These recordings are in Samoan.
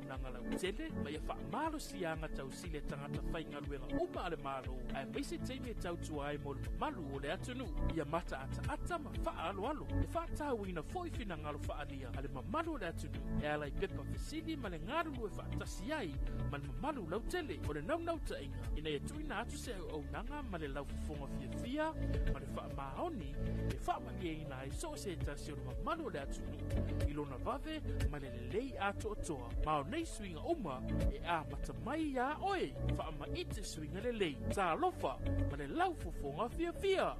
auaunaga lautele ma ia faamalosiaga tausili a tagata faigaluega uma a le Malo aemaise taimi e tautua ai mo le mamalu o le atunuu. Ia mataataata ma faaaloalo e faatauaina foi finagalo faaalia a le mamalu o le atunuu e ala i pepa fesili ma le galulue faatasi ai ma le mamalu lautele. O le naunautaiga ina ia tuuina atu se auaunaga ma le laufofoga fiafia ma le faamaoni e faamalieina ai so o se tasi o le mamalu o le atunuu i lona vave ma le lelei atoatoa. Ma o nei suiga uma e amata mai iā oe. Faamaite suiga lelei. Talofa ma le laufofoga fiafia!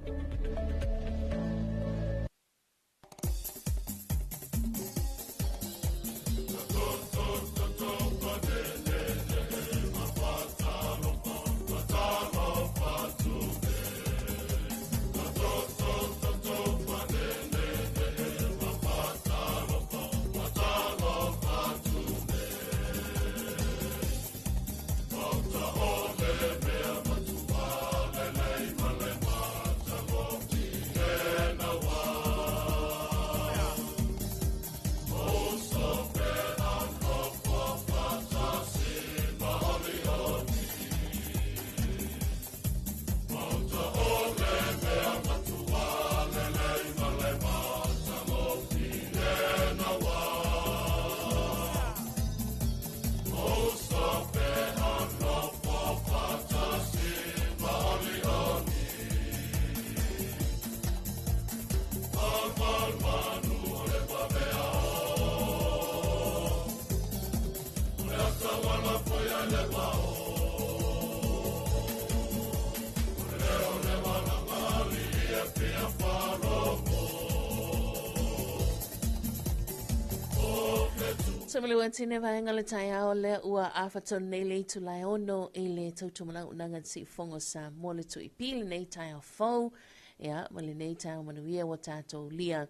Sa mele ua tine vaenga le taeao lea ua afa tonu nei le itula e ono i le tautumalau unaga te siufogo sa mo le tuipi lenei taeao fou ia ma lenei taeao manuia ua tatou lia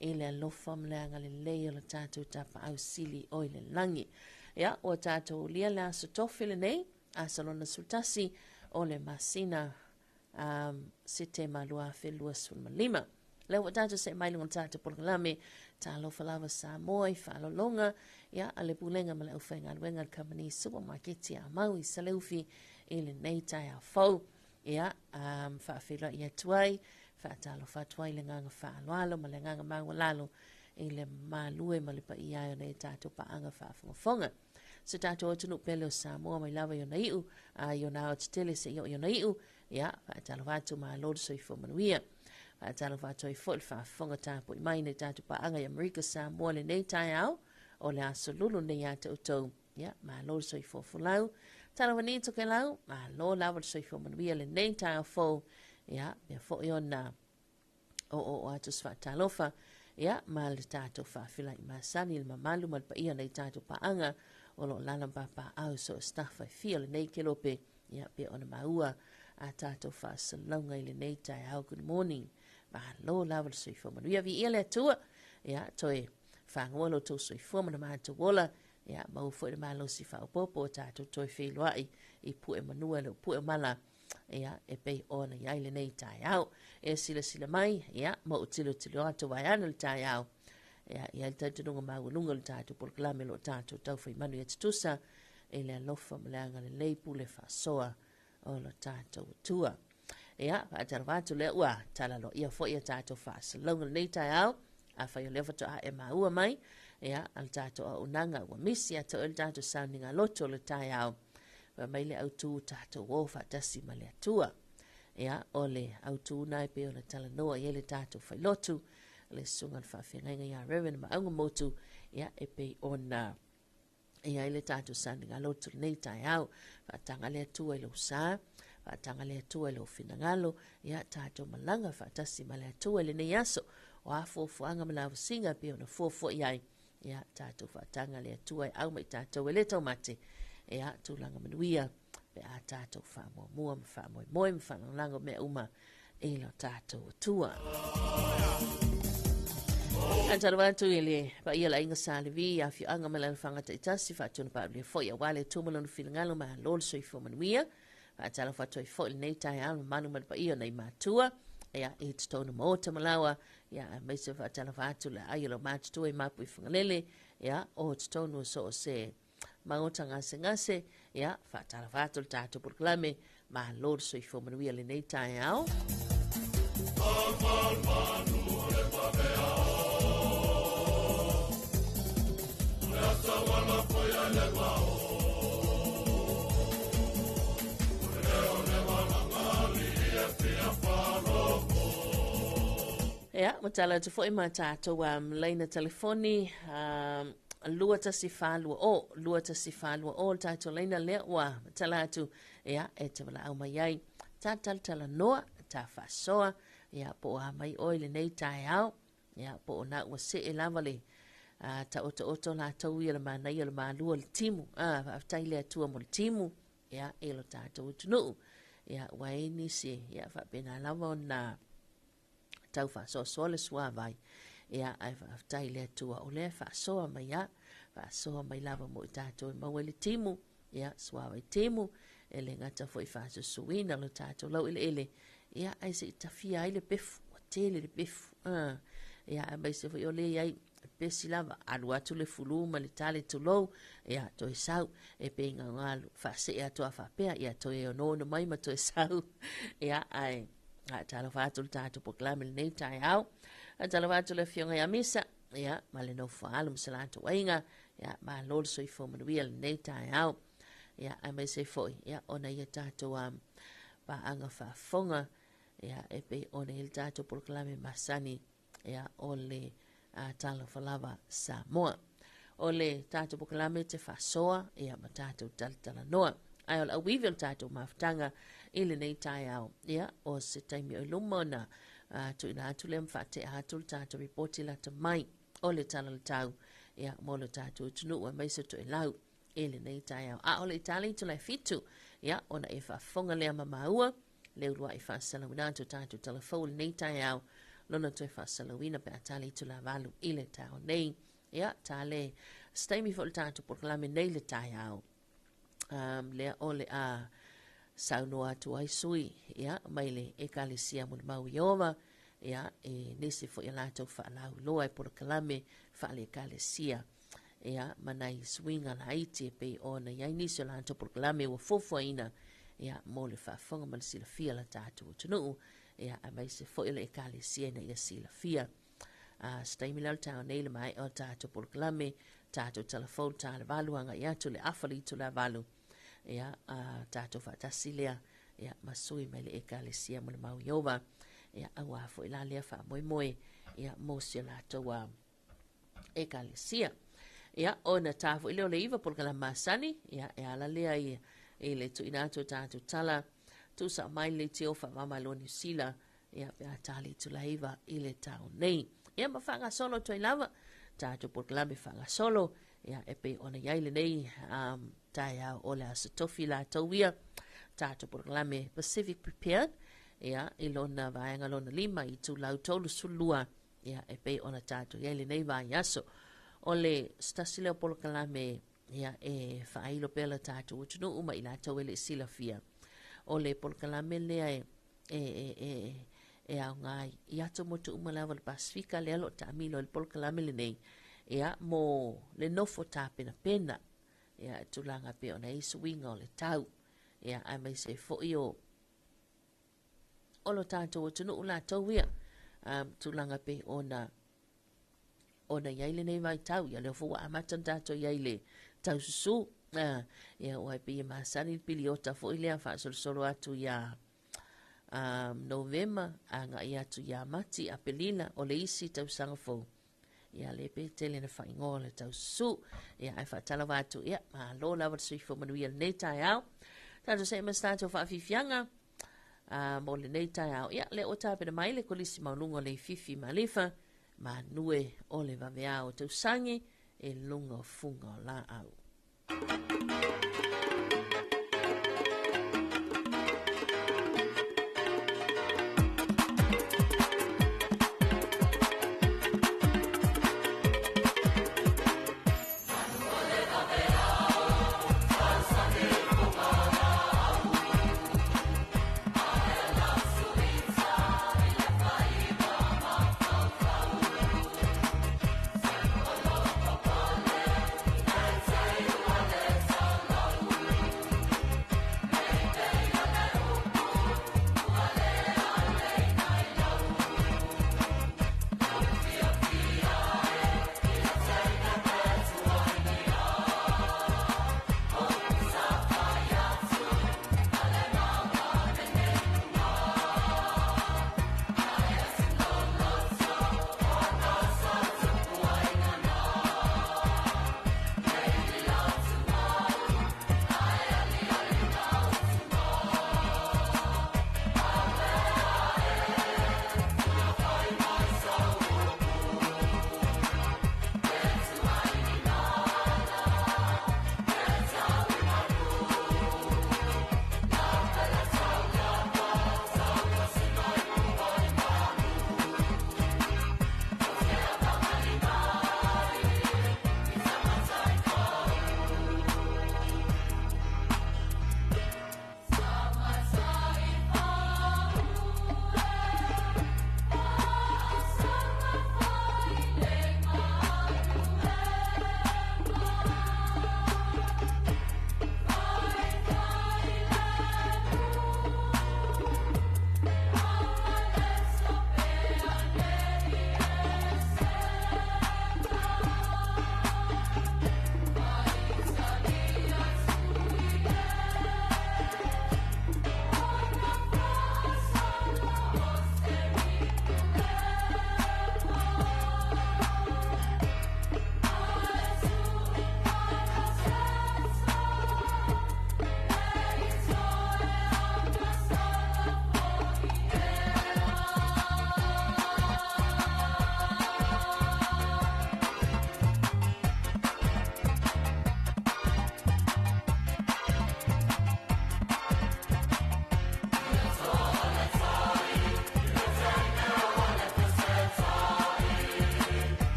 i le alofa ma le agalelei o le tatou Tapaau Sili o i le lagi. Ia, ua tatou ulia le aso tofi lenei, aso lona 11 o le masina um, Setema 2025. Lea ua tatou see mai luga tatou polokalame, talofa lava Samoa i faalologa, ia, a le pulega ma le aufaigaluega a le kamani supermarketi a Maui Saleufi i lenei taeao fou. Ia, um, faafeiloai atu ai, faatalofa atu ai le agaga faaaloalo ma le agaga maualalo i le malue ma le paia ai o nei tatou paaga faafogafoga. So tatou atunuu pele o Samoa mai lava i ona iu, a i ona aotetele seia oo i ona iu, ia, faatalofa atu malo le soifua manuia. Faatalofa atu ai foi le faafofoga tapuai mai nei tatou paaga i Amerika Samoa lenei taeao, o le aso lulu lenei ia te outou. Ia, malo le soifua folau. Talofa nei Tokelau, malo lava le soifua manuia lenei taeao fou. Ia, mea foi ona o o atu se faatalofa. Ia, ma le tatou faafilai masani le mamalu ma le paia nei tatou paaga o lo o lala ma papaau so o staff e fia o lenei kelope. Ia, pe ona maua a tatou faasalauga i lenei taeao. Good morning. Malo lava le soifua manuia. Viia le Atua. Ia, toe fagoa lo outou soifua ma le matou ola. Ia, maua foi le malosi faaopoopo o tatou toe feiloai i pue manua e le o pue o mala, ia, e pei ona i ai lenei taeao. E silasila mai, ia, ma ou tilotilo atu vaeane le taeao, ia, i ai le talitonuga maualuga o le tatou polokalame o lo o tatou taufaimanu ia tutusa i le alofa ma le agalelei pule faasoa o lo tatou Atua. Ia, faatalofa atu lea ua talaloaia foi a tatou faasalauga lenei taeao. Afai o lea faatoa e maua mai, ia, a le tatou auaunaga ua misi ia te oe le tatou sauniga loto o le taeao. Fai mai le autū tatou o faatasi ma le Atua. Ia, o le autū na e pei ona talanoa i ai le tatou failotu, le susuga i le faafeagaiga ia Reverend Maauga Motu, ia, e pei ona e ai le tatou sauniga loto lenei taeao. Faataga le Atua i lou sa, faataga le Atua i lou finagalo, ia tatou malaga faatasi ma le Atua i lenei aso. O a fuafuaga ma lavasiga e pei ona fuafua i ai, ia tatou faataga le Atua e au mai tatou e le taumate, ia tulaga manuia pe a tatou faamuamua ma faamoemoe ma faalagolago mea uma i lo tatou Atua. Faatalofa atu i le paia o le aiga Sa Levi, afioaga ma alaalafaga taitasi, faatonu paaulia foi aua le Atua ma lona finagalo, malo le soifua manuia. Faatalofa atu ai foi lenei taeao mamalu ma le paia o nai matua, ia, i totonu maota ma laoa, ia, aemaise faatalofa atu le aai o lau matutua i Mapu i Fagalele, ia, o totonu o so o se maota gasegase, ia, faatalofa atu le tatou polokalame, malo le soifua manuia lenei taeao. Ia, ua tala atu foi ma tatou um, laina telefoni um, 21420, 21420 le tatou laina lea ua tala atu, ia, e te valaau mai ai. Ta talatalanoa, ta faasoa, ia, po o a mai oe lenei taeao, ia, po o na ua see lava le uh, taotaoto latou ia le manaia o le malua le timu. Ah, faafetai le Atua mo le timu, ia, e lo tatou atunuu. Ia, ua e nisi, ia, faapena lava ona tau faasoasoa le suavai, ia, ae faafetai i le Atua o lea e faasoa mai a, faasoa mai lava mo i tatou e maua ai le timu, ia, suavai timu, e le gata foi faasusuina lo tatou laueleele, ia, ae se i tafia ai le pefu, ua tele le pefu, ia, aemaise foi o lea i ai pesi lava, alu atu le fulu ma le tale tulou, ia, toe sau, e pei galu faasee atu a faapea, ia, toe onoono mai ma toe sau, ia, ae Faatalofa atu le tatou polokalame lenei taeao. Faatalofa atu le Afioga ia Misa, ia, ma le nofo alo ma se latou aiga, ia, malo le soifua manuia lenei taeao. Ia, aemaise foi, ia, ona ia tatou um, paaga faafofoga, ia, e pei ona i le tatou polokalame masani, ia, o le uh, Talofa Lava Samoa. O le tatou polokalame te faasoa, ia, ma tatou talatalanoa. Ae o le auivi o le tatou mafutaga i lenei taeao, ia, o se taimi o i luma ona uh, tuuina atu lea ma faatea atu le tatou ripoti lata mai o le tala o le tau, ia, mo le tatou atunuu aemaise o Toelau i lenei taeao. A o le itala i tulae fitu, ia, ona e faafofoga lea ma maua, le uluai faasalauina atu o tatou tala fou i lenei taeao, lona toe faasalauina pe a tali itula valu i le taeao nei. Ia, tale, se taimi foi le tatou polokalame nei le taeao. Um, lea o le a saunoa atu ai sui, ia, mai le Ekalesia Mulimau Ieova, ia, e nisi foi a latou faalauiloa e polokalame faale-ekalesia. Ia, ma nai suiga laiti e pei ona i ai nisi o latou polokalame ua fuafuaina, ia, mo le faafofoga ma le silafia o le tatou atunuu, ia, aemaise foi o le ekalesia ina ia silafia. A, se taimi lea o le taeao nei le maea o le tatou polokalame, tatou talafou le ta le valu agai atu le afa le itula valu, ia, a, tatou faatasi lea, ia, ma sui mai le ekalesia mo le mau Ieova, ia, aua foi la lea faamoemoe, ia, mo si o latou a, ekalesia. Ia, ona tā foi lea o le iva polokalame masani, ia, e ala lea i, i le tuuina atu o tatou tala, tuusao mai le leitio faamama Niu Sila, ia, pe a tā le itula iva i le tao nei. Ia, ma faagasolo atu ai lava, tatou polokalame faagasolo, ia, e pei ona i ai lenei um, taeao o le aso tofi latou ia, tatou polokalame Pacific Prepared, ia, i lona vaega lona lima i itulau 32, ia, e pei ona tatou i ai lenei vaiaso. O le se tasi lea o polokalame ia, e faailo pea le tatou atunuu ma i latou e le i silafia. O le polokalame lea e, e, e, e, e aoga i atumotu uma lava o le Pasifika lea o lo o taamilo ai le polokalame lenei, ia, mo le nofo tapenapena, ia, i tulaga e pei ona i ai suiga o le tau, ia, aemaise ai foi o o lo tatou atunuu latou ia, um, tulaga pei ona ona i ai lenei vaitau, ia lea foi ua amata ona tatou i ai i le taususu, uh, ia ua e pei e masani le piliota foi lea faasolosolo atu ia um, Novema, agai atu ia Mati, Apelila, o le isi tausaga fou. Ia le pe tele na faaigoa o le taususu. Ia ae faatalofa atu, ia malo lava le soifua manuia lenei taeao. Tatou see ma se tatou faafiafiaga uh, mo lenei taeao. Ia lea ua tapena mai le kolisi maualuga o Leififi Malifa, manue o le vaveao o tausagi e luga o fuga o laau.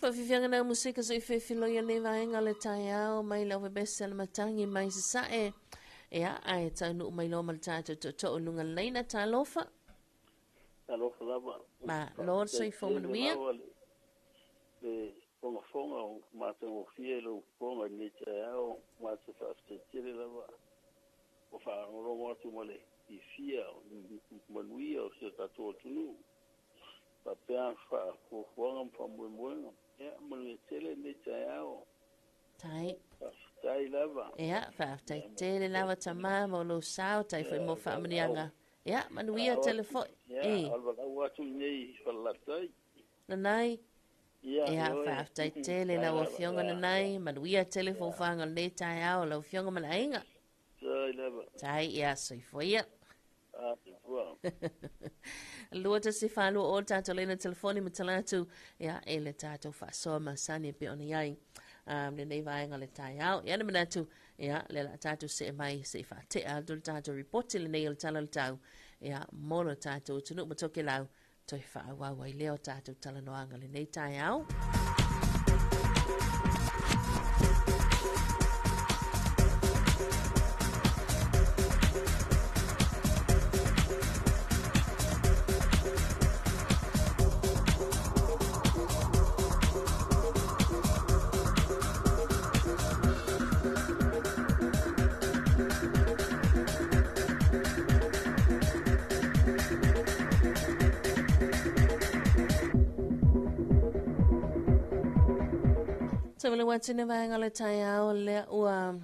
Faafiafiaga na musika so i fefiloia nei vaega o le taeao mai lau vebese le matangi mai sasae. Ia, ae taunuu mai loa ma le tatou tootoo i luga laina. Talofa. Talofa lava. Ma lo soifua manuia. Le fogafoga o matagofie i lau fofoga i lenei taeao, matou faafetai tele lava ua faalogologo atu ma le fiafia o manuia o si o tatou atunuu faapea faafuafuaga ma faamoemoega. Ia, manuia tele lenei taeao. Tai. Faafetai lava. Ia, faafetai tele lava tama mo lou sao, tai foi mo faamanuiaga. Ia, manuia tele foi. Ia, o le valaau atu i nei Falelatai. Nanai. Ia, faafetai tele lau Afioga Nanai, manuia tele fofoga o lenei taeao lau Afioga ma le aiga. Tai lava. Tai, ia, soifua ia. Ah, soifua. 2 1 4 o tatou leina telefoni ma tala atu ia e le tatou faasoa masani e pei ona i ai lenei vaega le taeao. Ia na manatu ia le la tatou see mai se i faatea atu le tatou ripoti lenei o le tala o le tau ia mo lo tatou atunuu ma Tokelau toe faaauau ai lea o tatou talanoaga lenei taeao. Taualu atu le vaega o le taeao lea ua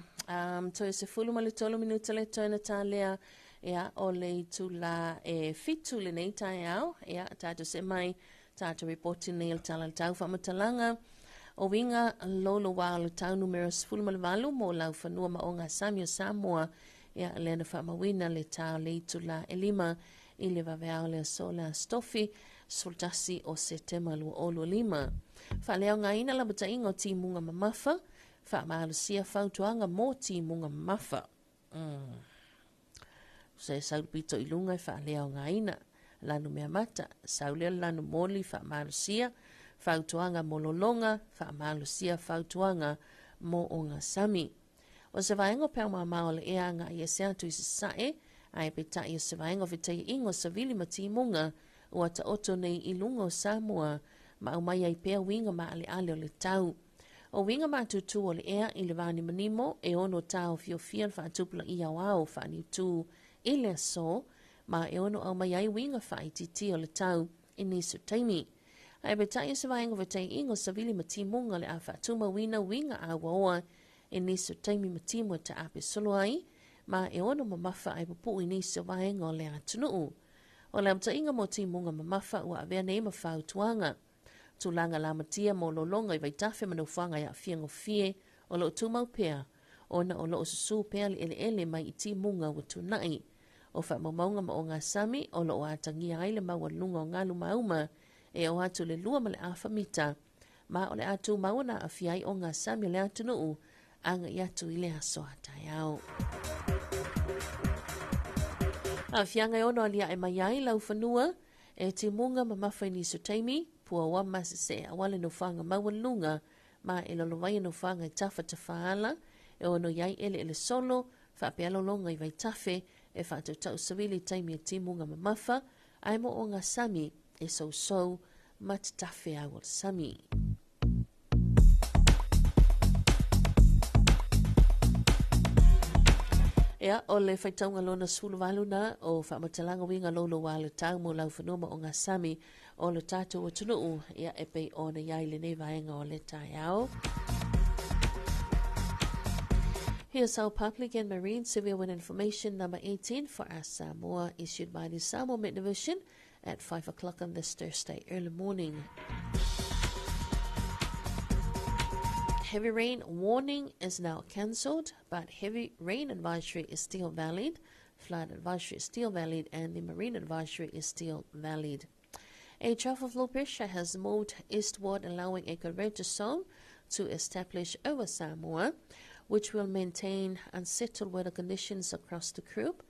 toe 13 minuta le toe na talea ia o le itula e 7 lenei taeao. Ia tatou see mai tatou ripoti nei o le tala o le tau faamatalaga o uiga loloa o le tau numera 18 mo laufanua ma ogasami o Samoa. Ia, lea na faamauina le ta o le itulā ʻelima i le vaveao o le aso o le Aso Tofi, 11 o Setema 2025. Faaleaogaina lapataiga o timuga mamafa, faamalosia fautuaga mo timuga mamafa. Mm. Se sau pito i luga e faaleaogaina. Lanu mea mata, sau lea lanu moli faamalosia, fautuaga mo lologa, faamalosia fautuaga mo ogasami. O se vaega o peau-māmā o le ea agai ese atu i sasae, ae peitai o se vaega o fetaiaiga o savili ma timuga ua taoto nei i luga o Samoa ma aumai ai pea uiga maaleale o le tau. O uiga matutu o le ea i le vānimanimo e ono taofiofia le faatupulaia o ao faaniutū i le aso ma e ono aumai ai uiga faaitiitia o le tau i nisi o taimi. Ae peitai o se vaega o fetaiaiga o savili ma timuga o le a faatumauina uiga auaoa i nisi o taimi ma timu e taape solo ai, ma e ono mamafa ae pupuu i nisi o vaega o le atunuu. O le amataina mo timuga mamafa ua avea nei ma fautuaga. Tulaga lamatia mo lologa i vaitafe ma nofoaga e aafia gofie o lo o tumau pea, ona o lo o susū pea le eleele mai i timuga ua tuanai. O faamaumauga ma ogasami o lo o atagia ai le maualuluga o galu mauma e oo atu i le lua ma le afa mita, ma o le a tumau ona aafia ai ogasami o le atunuu agai atu i le aso a taeao. Aafiaga e ono aliae mai ai laufanua e timuga mamafa i nisi o taimi, puaoa ma sese'e aua le nofoaga maualuluga ma e lolovaia nofoaga i tafatafāala e ono i ai eleele solo, faapea lologa i vaitafe e faatautau savili i taimi e timuga mamafa ae mo ogasami e sousou ma tatafe au o le sami. Ia, o le faitauga lona 18 na o faamatalaga uiga louloua le tau mo laufanua ma ogasami o le tatou atunuu, ia e pei ona i ai lenei vaega o le taeao. Here's our public and marine severe wind information number 18 for our Samoa, issued by the Samoa Met Division at 5 o'clock on this Thursday early morning. Heavy rain warning is now cancelled, but heavy rain advisory is still valid. Flood advisory is still valid, and the marine advisory is still valid. A trough of low pressure has moved eastward, allowing a convergence zone to establish over Samoa, which will maintain unsettled weather conditions across the group.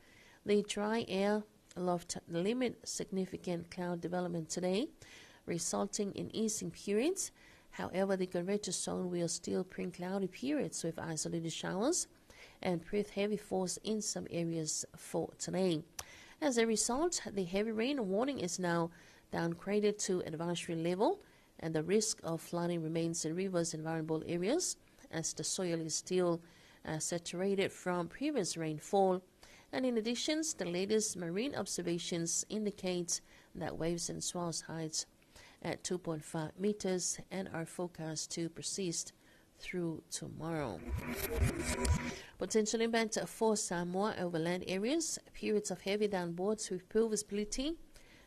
The dry air aloft limit significant cloud development today, resulting in easing periods. However, the convergence zone will still bring cloudy periods with isolated showers and breathe heavy force in some areas for today. As a result, the heavy rain warning is now downgraded to advisory level, and the risk of flooding remains in rivers and vulnerable areas as the soil is still saturated from previous rainfall. And in addition, the latest marine observations indicate that waves and swells heights at 2.5 meters and are forecast to persist through tomorrow. Potential impact for Samoa overland areas, periods of heavy downpours with poor visibility,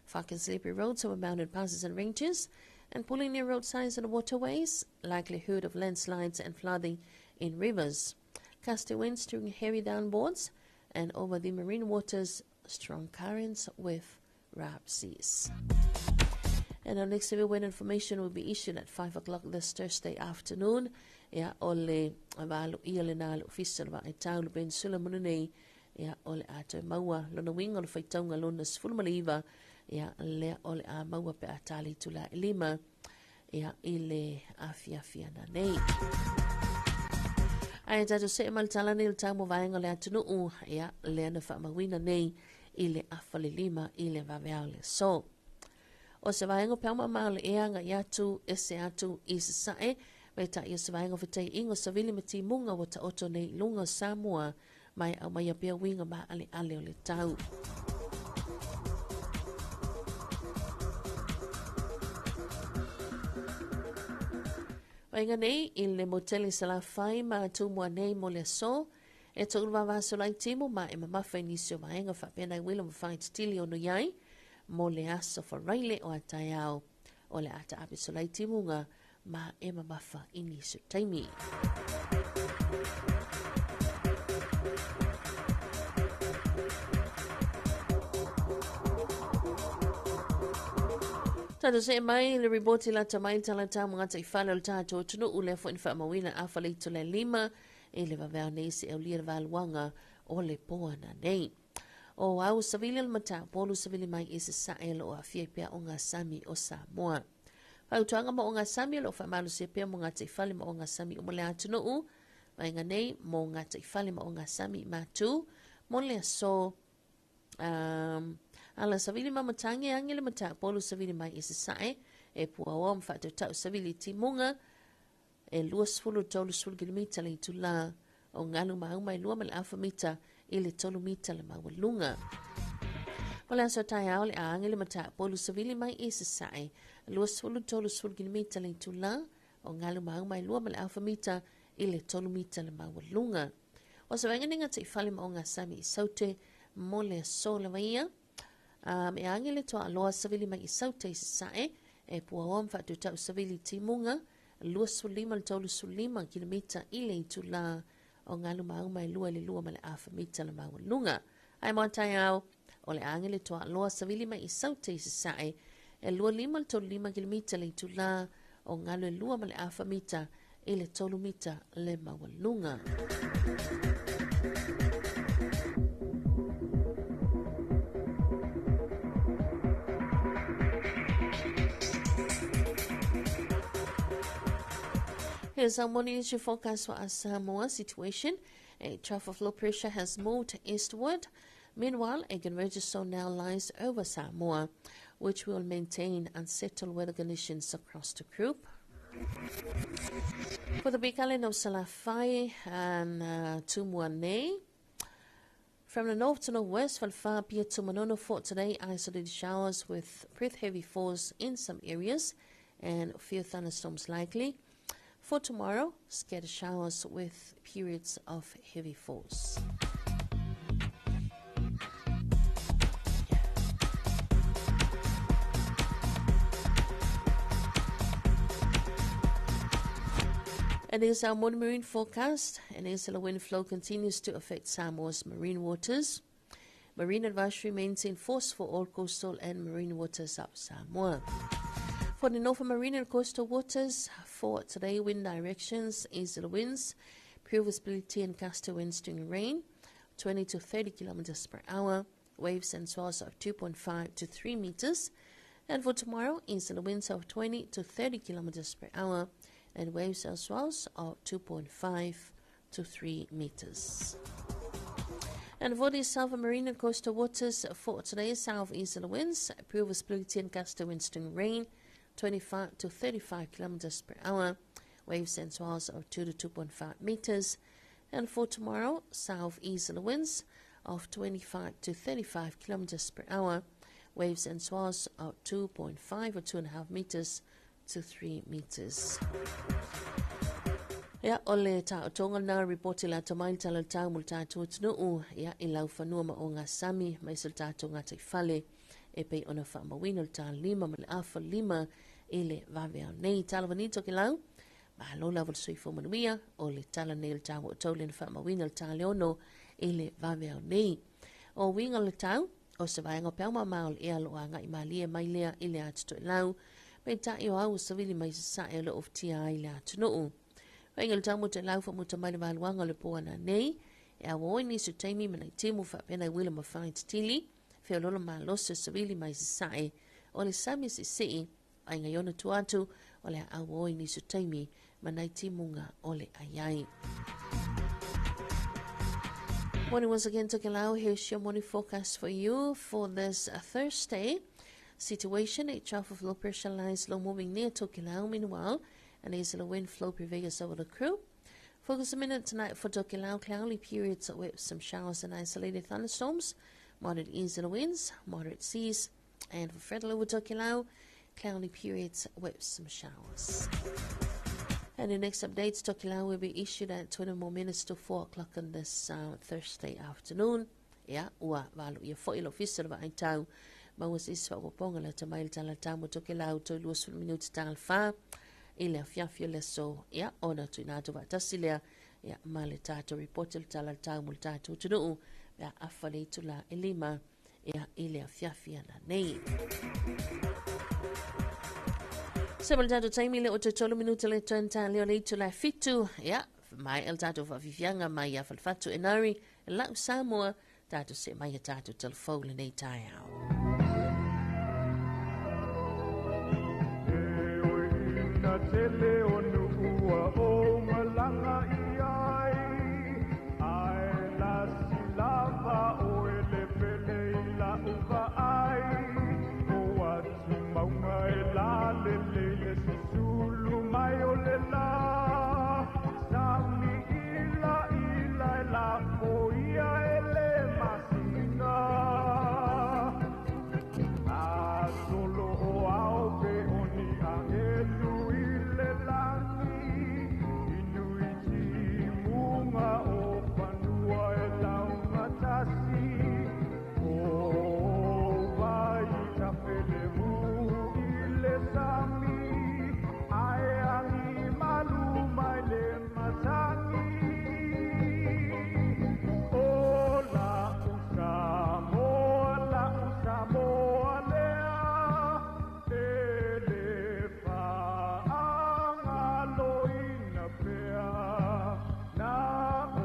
fog and slippery roads over mountain passes and ranges, and pulling near roadsides and waterways, likelihood of landslides and flooding in rivers. Gusty winds during heavy downpours and over the marine waters, strong currents with rough seas. And our next severe weather information will be issued at 5 o'clock this Thursday afternoon. Ia, o le valo ia le nā le ofisa le vaai tau le peninsula manu nei. Ia, o le a toe maua lona uiga o le faitauga lona 19. Ia, lea o le a maua pe a tā le itulā ʻelima. Ia, i le afiafi ana nei. Ae tatou see mai le tala nei o le tau mo vaega o le atunuu. Ia, lea na faamauina nei i le afa le lima i le vaveao le aso. O se vaega o peau-māmā o le ea agai atu, ese atu i sasae, peitai o se vaega o fetaiaiga o savili ma timuga ua taoto nei i luga o Samoa ma e aumaia pea uiga maaleale o le tau. Vaega nei i le motele Salafai ma Tumua nei mo le aso, e toʻu vavaso lai timu ma e mamafa i nisi o vaega faapea nai uila ma whaititili ono i ai, mo le aso faraile o a taeao o le a taape solai timuga ma e mamafa i nisi o taimi. Tatou see mai i le ripoti lata mai le talatau ma gataifale o le tatou atunuu lea foi na faamauina afa le itula e 5 i le vaveao nei seia aulia le valuaga o le po ananei. O au savili o le matapolu savili mai i sasae o lo o aafia i pea ogasami o Samoa. Fautuaga mo ogasami o lo o faamalosia pea mo gataifale ma ogasami uma le atunuu, vaega nei mo gataifale ma ogasami matu mo le aso um, ala savili ma matangi angi le matapolu savili mai i sasae e puaoa ma faatautau savili timuga e 20 30 kilomita le itulā o galu mauma e 2 ma le afa mita i le 3 mita le maualuga. O le aso taeao le a agi le matapolu savili mai i sasae 20 30 kilomita le itulā o galu mauma e 2 ma le afa mita i le 3 mita le maualuga. O se vaega nei gataifale ma ogasami i Saute mo le aso lava ia. E agi le toaaloa savili mai i Saute i sasae e puaoa ma faatautau savili timuga 25 le 35 kilomita i le itulā o galu mauma e 2 i le 2 ma le afa mita le maualuga. Ae mo taeao, o le agi le toaaloa savili mai i Saute i sasae e 25 le 35 kilomita le itulā o galu e 2 ma le afa mita i le 3 mita le maualuga. Here's our morning issue forecast for our Samoa situation. A trough of low pressure has moved eastward. Meanwhile, a convergence zone now lies over Samoa, which will maintain unsettled weather conditions across the group. For the big island of Salafai and Tumua from the north to northwest, Falfa, Pia to Manono for today, isolated showers with pretty heavy falls in some areas and few thunderstorms likely. For tomorrow, scattered showers with periods of heavy falls. And here's our morning marine forecast. An insular wind flow continues to affect Samoa's marine waters. Marine advisory remains in force for all coastal and marine waters of Samoa. For the northern marine and coastal waters, for today, wind directions, easterly winds, pure visibility and gusty winds during rain, 20 to 30 kilometers per hour, waves and swells of 2.5 to 3 meters. And for tomorrow, easterly winds of 20 to 30 kilometers per hour, and waves and swells of 2.5 to 3 meters. And for the southern marine and coastal waters for today, southeasterly winds, poor visibility and gusty winds during rain, 25 to 35 kilometers per hour, waves and swells of 2 to 2.5 meters. And for tomorrow, southeasterly winds of 25 to 35 kilometers per hour, waves and swells of 2.5 or 2.5 meters to 3 meters. Ia, o le taotoga lena ripoti lata mai le tala o le tau mo le tatou atunuu, ia, i laufanua ma ogasami, aemaise o le tatou gataifale e pei ona faamauina o le ta 5 ma le 4:30 i le vaveao nei. Talofa nei Tokelau, malo lava le soifua manuia, o le tala nei o le tau o outou lea na faamauina o le ta 6 i le vaveao nei. O uiga o le tau, o se vaega o peau mamao o le ea o lo o agai malie mai lea i le atu toelau, peitai o au o savili mai sasae o lo o ofatia ai le atunuu. Vaega le tau mo toelau faamuta mai le valuaga o le po ananei, e auaoi nisi o taimi ma nai timu faapea nai uila ma fai tetili, feoloolo malosi o savili mai sasae, o le sami seesee, aiga i ona tua atu, o le a auaoi nisi o taimi ma nai timuga o le aiai. Morning once again, Tokelau. Here's your morning forecast for you for this Thursday. Situation, a trough of low pressure lies low moving near Tokelau. Meanwhile, an easterly wind flow prevails over the crew. Focus a minute tonight for Tokelau, cloudy periods with some showers and isolated thunderstorms, moderate easterly winds, moderate seas, and for Frederick over Tokelau, cloudy periods with some showers. And the next updates, Tokelau will be issued at 20 more minutes to 4 o'clock on this Thursday afternoon. Ia, ua valo ia foi lo ofisa le vaai tau. Maua se isi faaopoopoga lata mai le tala tau mo Tokelau toe 20 minute 4:30 i le afiafi o le aso. Ia, ona tuuina atu faatasi lea, ia, ma le tatou report le tala tau mo le tatou atunuu pe a afa le itula e 5, ia, i le afiafi ananei. Se ma le tatou taimi le o toe tolu minuta le toe ta leo le itu la fitu. Ia, mai el tatou whaafifianga mai ia falefatu enari, lau Samoa, tatou se mai a tatou telefou lenei taeao. E oi ina tele o nuua o malaga i ai, ae lasi lava o e le pele i la uva ai. O atu maunga e la lele le susulu mai o le la. Sauni ila ila e la foia e le masina. A solo o ao pe o ni angelu i le lani. Inui ti munga o fanua e laugatasi. O vai tafele mu i le sami. Ae angi malu mai le matagi. O la Samoa, la Samoa lea, e le faagaloina pea. Na o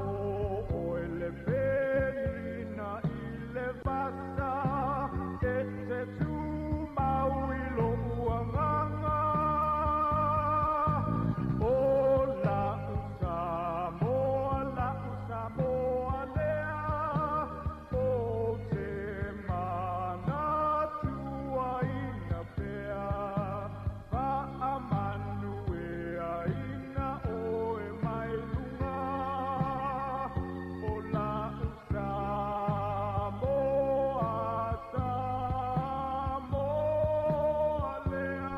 oe le felina i le vasa, e te tumau i lou agaga. O la Samoa, la Samoa lea, o te manatuaina pea. Faamanuiaina oe mai luga. O la Samoa, Samoa lea.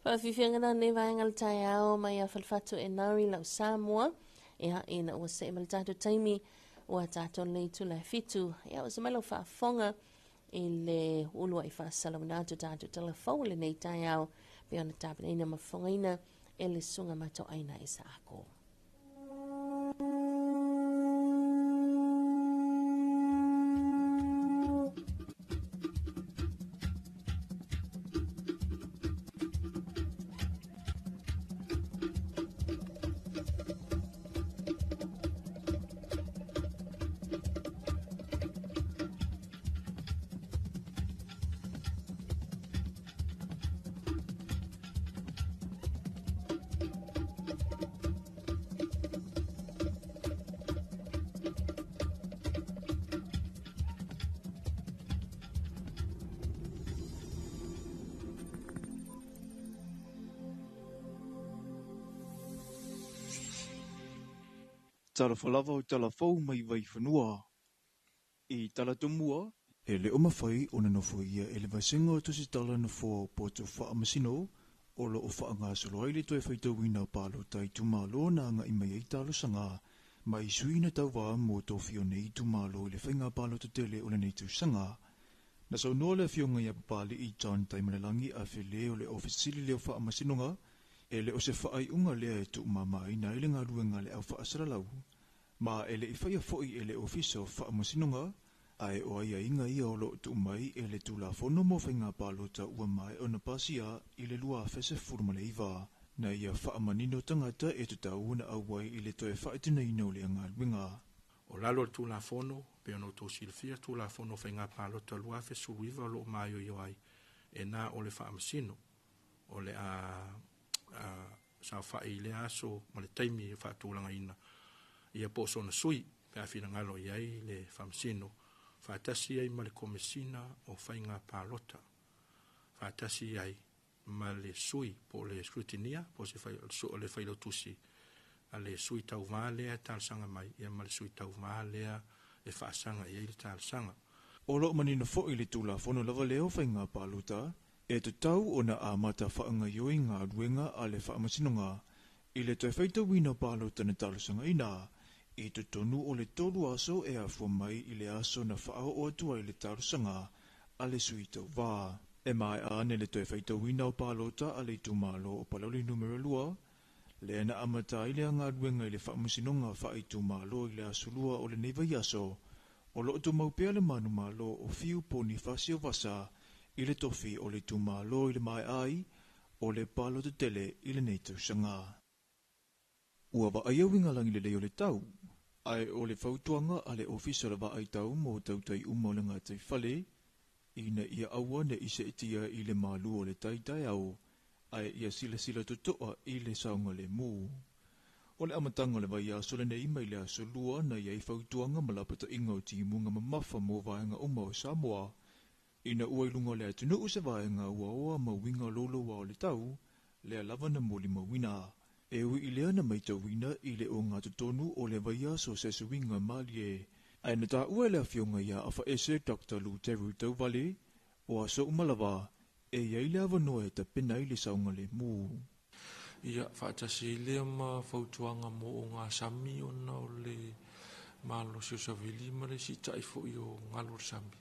Whaafifianga na nei vaenga le taeao mai a falefatu e nari lau Samoa. Ia, ina ua se ma le tatou taimi ua tatou nei tula fitu. Ia, ua se mai lau faafofoga i le ulu ai faasalauina atu tatou telefou lenei taeao pe ona tapenaina ma fofogaina e le susuga matoaina i Saako. Talofa lava o talafou mai Vaifanua. I Talatomua, e le o mafai ona nofoia e le vasega o Tusitala nofoa o poto faamasino o lo o faagasolo ai le toe faitauina o palota itumalo na agai mai ai talosaga mai sui na tauva mo tofi o nei itumalo i le faiga palota tele o lenei tausaga. Na saunoa le afioga ia Papali'i John Taimalelagi Afele o le Ofisa Sili lea o Faamasinoga e le o se faaiuga lea e tuumamaina ai le galuega le au faasalalau ma e le i faia foi e le Ofisa o Faamasinoga ae o aiaiga ia o loo tuu mai e le Tulafono mo Faiga Palota ua maea ona pasia i le 2019 na ia faamanino tagata e tatau ona auai i le toe faatinoina o lea galuega. O lalo o le Tulafono, pei ona outou silafia, Tulafono o Faiga Palota 2019 o loo maioio ai e na o le faamasino o le a saofai i lea aso ma le taimi e faatulagaina ia po o sona sui pe a finagalo i ai le faamasino faatasi ai ma le Komesina o Faiga Palota faatasi ai ma le sui po o le scrutinia po o se fai, o le failautusi a le sui tauvā lea e talosaga mai ia ma le sui tauvā lea e faasaga i ai le talosaga. O loo manino foi le Tulafono lava lea o Faiga Palota e tatau ona amata faagaioi galuega a le Faamasinoga i le toe faitauina o palota na talosagaina I totonu o le 3 aso e afua mai i le aso na faaoo atu ai le talosaga a le sui tauvā. E maea ane le toe faitauina o palota a le itumalo o Palauli numera 2, lea na amata ai le galuega i le faamasinoga faaitumalo i le aso 2 o lenei vaiaso, o loo tumau pea le manumalo o Fiu Ponifasio Vasa i le tofi o le itumalo i le maea ai o le palota tele i lenei tausaga. Ua vaaia uiga lagi lelei o le tau, ae o le fautuaga a le Ofisa o le Vaai Tau mo tautai uma o le gataifale, ina ia aua ne i seetia i le malu o le tai taeao, ae ia silasila totoa i le saogalemu. O le amataga o le vaiaso lenei mai le aso 2 na i ai fautuaga ma lapataiga o timuga mamafa mo vaega uma o Samoa, ina ua i luga o le atunuu se vaega ua oa ma uiga louloua o le tau, lea lava na molimauina. E ui i lea na maitauina i le ogatotonu o le vaiaso se suiga malie. Ae na taua e le afioga ia Afaese Dr. Luteru Tauvale, o aso uma lava, e iai le avanoa e tapena ai le saogalemu. Ia, faatasi ai lea ma fautuaga mo o gasami ona o le malosi o savili ma le siitai foi o galu o le sami.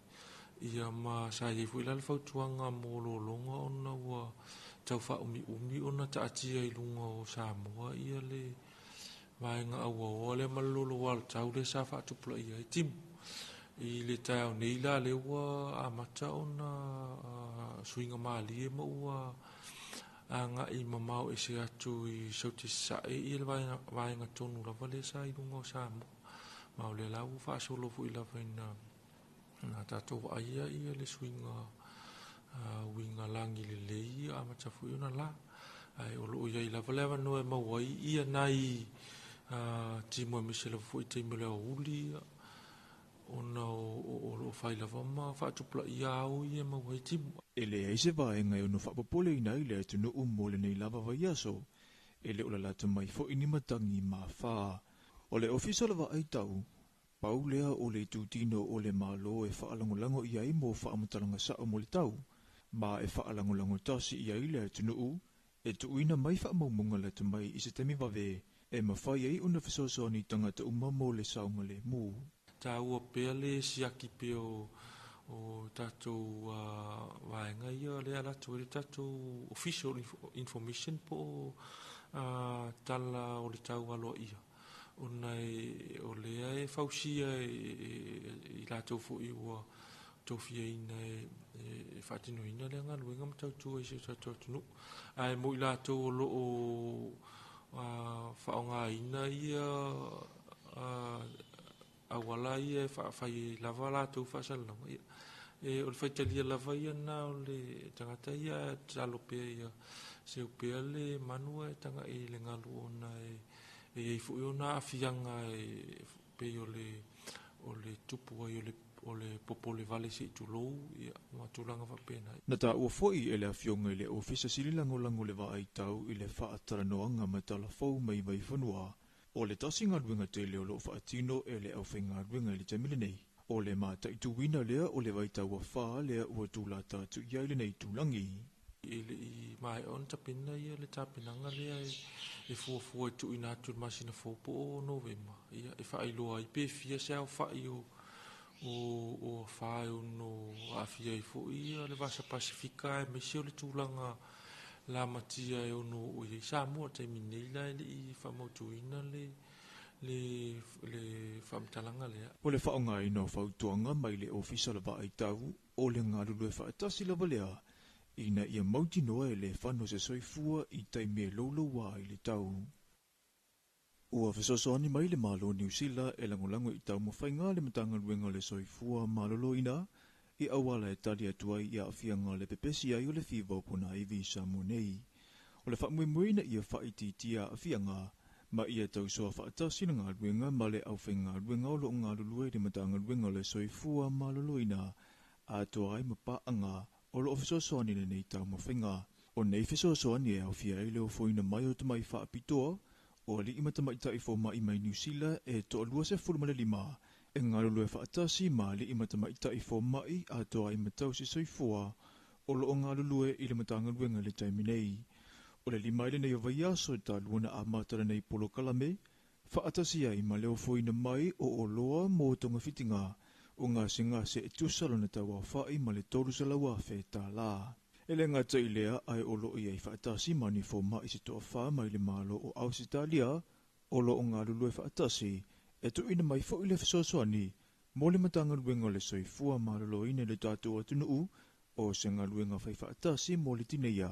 Ia ma sa iai foi la le fautuaga mo lologa ona ua tau faaumiumi ona taatia i luga o Samoa ia le vaega auaoa lea ma le loloa o le tau lea sa faatupulaia ai timu. I le taeao nei la lea ua amata ona suiga malie ma ua agai mamao ese atu i saute sasae ia le vaega tonu lava lea sa i luga o Samoa. Ma o lea la ua faasolo foi lava ina na tatou vaaia ia le suiga uiga lagi lelei amata foi ona la. Ae o loo iai lava le avanoa e maua ai ia nai timu aemaise lava foi taimi o le aoauli ona o loo fai lava ma faatupulaia ao ia e maua ai timu. E leai se vaega e ono faapopoleina ai le atunuu mo lenei lava vaiaso, e le o lalata mai foi ni matagi mafā. O le Ofisa o le Vaai Tau, pau lea o le itutino o le Malo e faalagolago i ai mo faamatalaga sao mo le tau, ma e faalagolago tasi i ai le atunuu, e tuuina mai faamaumauga lata mai i se taimi vave, e mafai ai ona fesoasoani tagata uma mo le saogalemu. Taua pea le siaki pea o tatou vaega ia lea ala atu ai le tatou official information po o tala o le tau aloaia. Ona o lea e fausia i latou foi ua tofiaina e faatinoina lea galuega ma tautua i si o tatou atunuu. Ae mo i latou o loo faaaogaina ia auala ia e faafai lava latou faasalalauga. Ia, o le faitalia lava ia na o le tagata ia tatalo pea ia seu pea le manu ae tagai i le galu ona e iai foi ona aafiaga e pei o le tupu ai o le popole vale se i tulou, ia, ma tulaga faapena. Na taua foi e le afioga i le Ofisa Sili Lagolago le Vaai Tau i le faatalanoaga ma talafou mai Vaifanua, o le tasi galuega tele o loo faatino e le aufaigaluega i le taimi lenei. O le mataituina lea o le vaitau afā lea ua tulata atu i ai lenei itulagi. E le i maea ona tapena ia le tapenaga lea e fuafua e tuuina atu i le masina fou po o Novema. Ia, e faailoa ai pe fia se aofai o afā e ono aafia ai foi ia le Vasa Pasifika aemaise o le tulaga lamatia e ono oo i ai Samoa. Taimi nei la e le i faamautuina le faamatalaga lea. O le faaaogaina o fautuaga mai le Ofisa o le Vaai Tau o le galulue faatasi lava lea, ina ia mautinoa e le fano se soifua i taimi e louloua ai le tau. Ua fesoasoani mai le Malo o Niu Sila e lagolago i taumafaiga le Matagaluega o le Soifua Maloloina i auala e tali atu ai i aafiaga o le pepesi ai o le fiva o ponaivi i Samoa nei. O le faamoemoeina ia faaitiitia aafiaga ma ia tausoa faatasi le galuega ma le aufaigaluega o loo galulue i le Matagaluega o le Soifua Maloloina atoa ai ma paaga o loo fesoasoani lenei taumafaiga. O nei fesoasoani e aofia ai le ofoina mai o tamai faapitoa o alii ma tamaitai foma'i mai Niu Sila e 25 e galulue faatasi ma alii ma tamaitai foma'i atoa ai ma tausi soifua o loo galulue i le Matagaluega i le taimi nei. O le 5 ai lenei o vaiaso e talu ona amata lenei polokalame, Faatasi ai ma le ofoina mai o oloa mo togafitiga o gasegase e tusa lona tauaofa'i ma le 300,000 tālā. E le gata i lea ae o loo i ai faatasi ma ni foma'i se toafā mai le Malo o Ausetalia o loo galulue faatasi e tuuina mai fo'i le fesoasoani mo le Matagaluega o le Soifua Maloloina i le tatou atunuu o se galuega faifaatasi mo le tineia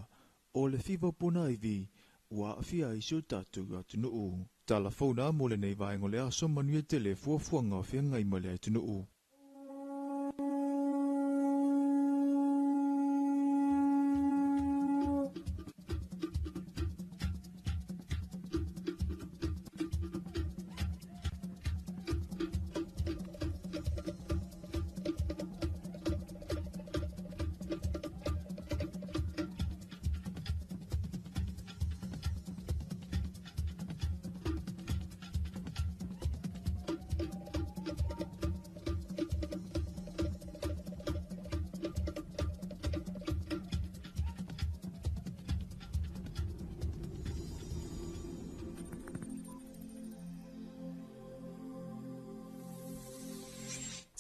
o le fiva ponaivi ua aafia ai si o tatou atunuu. Tala founa mo lenei vaega o le aso manuia tele fuafuaga o feagai ma le atunuu.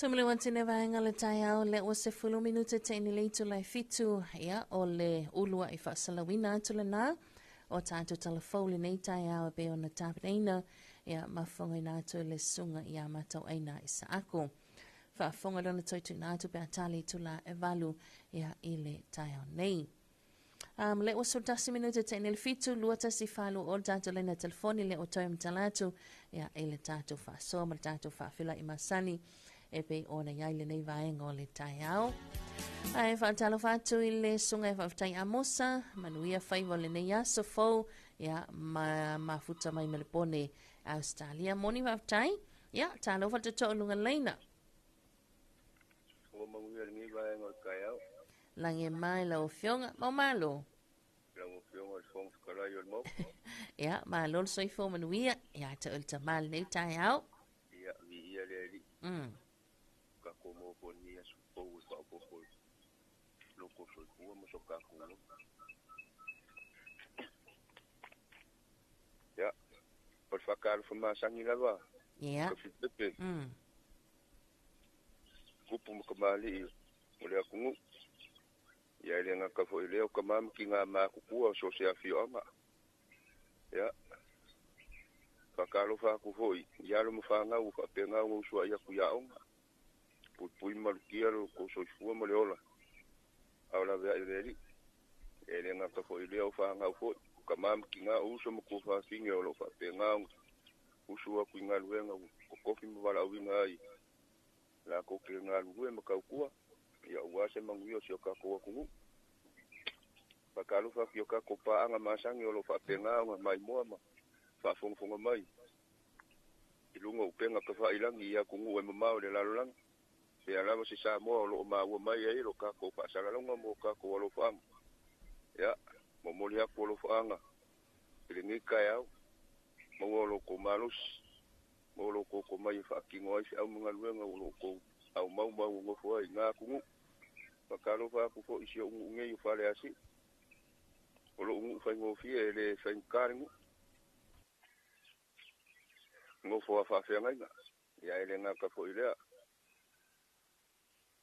Tumele tine vaega le taeao le ua 10 minute te ni leitu lai 7 ia o le ulua i faasalauina atu lena o tātou talafou lenei taeao e pei ona tapenaina ia mafogaina atu le susuga ia matou aina i Saako. Faafofoga lona toe atu pe a tali tula e 8 ia i le taeao nei. Le ua 11 minute te ni le 7 2 1 4 o le tātou lena telefoni le o toe matala atu ia i le tātou faasoa ma le tātou faafeiloai masani e pei ona iai lenei vaega o le taeao. Ae faatalofa atu i le susuga e faafetai Amosa, manuia faiva o lenei aso fou, ia ma mafuta mai Melepone, Australia. Moni faafetai, ia talofa le toto'o luga laina. Ua manuia lenei vaega o le taeao. Lagi mai lau afioga, mau malo. Lau afioga i le Fofoga Fetalai o le Maota. Ia, malo le soifua manuia, ia te oe le tama lenei taeao. Ia, viia le Alii. Tatou maua foi lenei aso fou e faaopoopo i lo tou soifua ma so tatou loto. Ia, o le faatalofa masani lava. Ia. Tafipepe. Tupu ma kamali'i o le atunuu. Ia e le gata foi lea o tama ma tina matutua o so o se afioaga. Ia, faatalofa atu foi i alo ma fanau ua faapena ona usuai atu i aoga. Puipui malutia lo tou soifua ma le ola. A o laveai o le Alii. E le gata foi lea o fanau foi, o tama ma tina o uso ma tuafafine o lo o faapena ona usu atu i galuega ua totofi ma valaauina ai latou te galulue ma tautua, ia aua se manuia o si o tatou atunuu. Faatalofa atu i o tatou paaga masani o lo o faapena ona maimoa ma faafogafoga mai i luga o upega tafailagi i atunuu e mamao i le lalolagi. Pea lava se Samoa o lo o maua mai ai lo tatou faasalalauga mo tatou alofaaga. Ia, momoli atu alofaaga i lenei taeao, maua o lo outou malosi, maua lo outou tomai e faatino ai feau ma galuega o lo outou aumau ma auogofo ai i na atunuu. Faatalofa atu foi i si ou nuu nei o Faleasiu. O lou nuu faigofie e le faigata le nuu. Nofo a faafeagaiga, ia e le gata foi lea.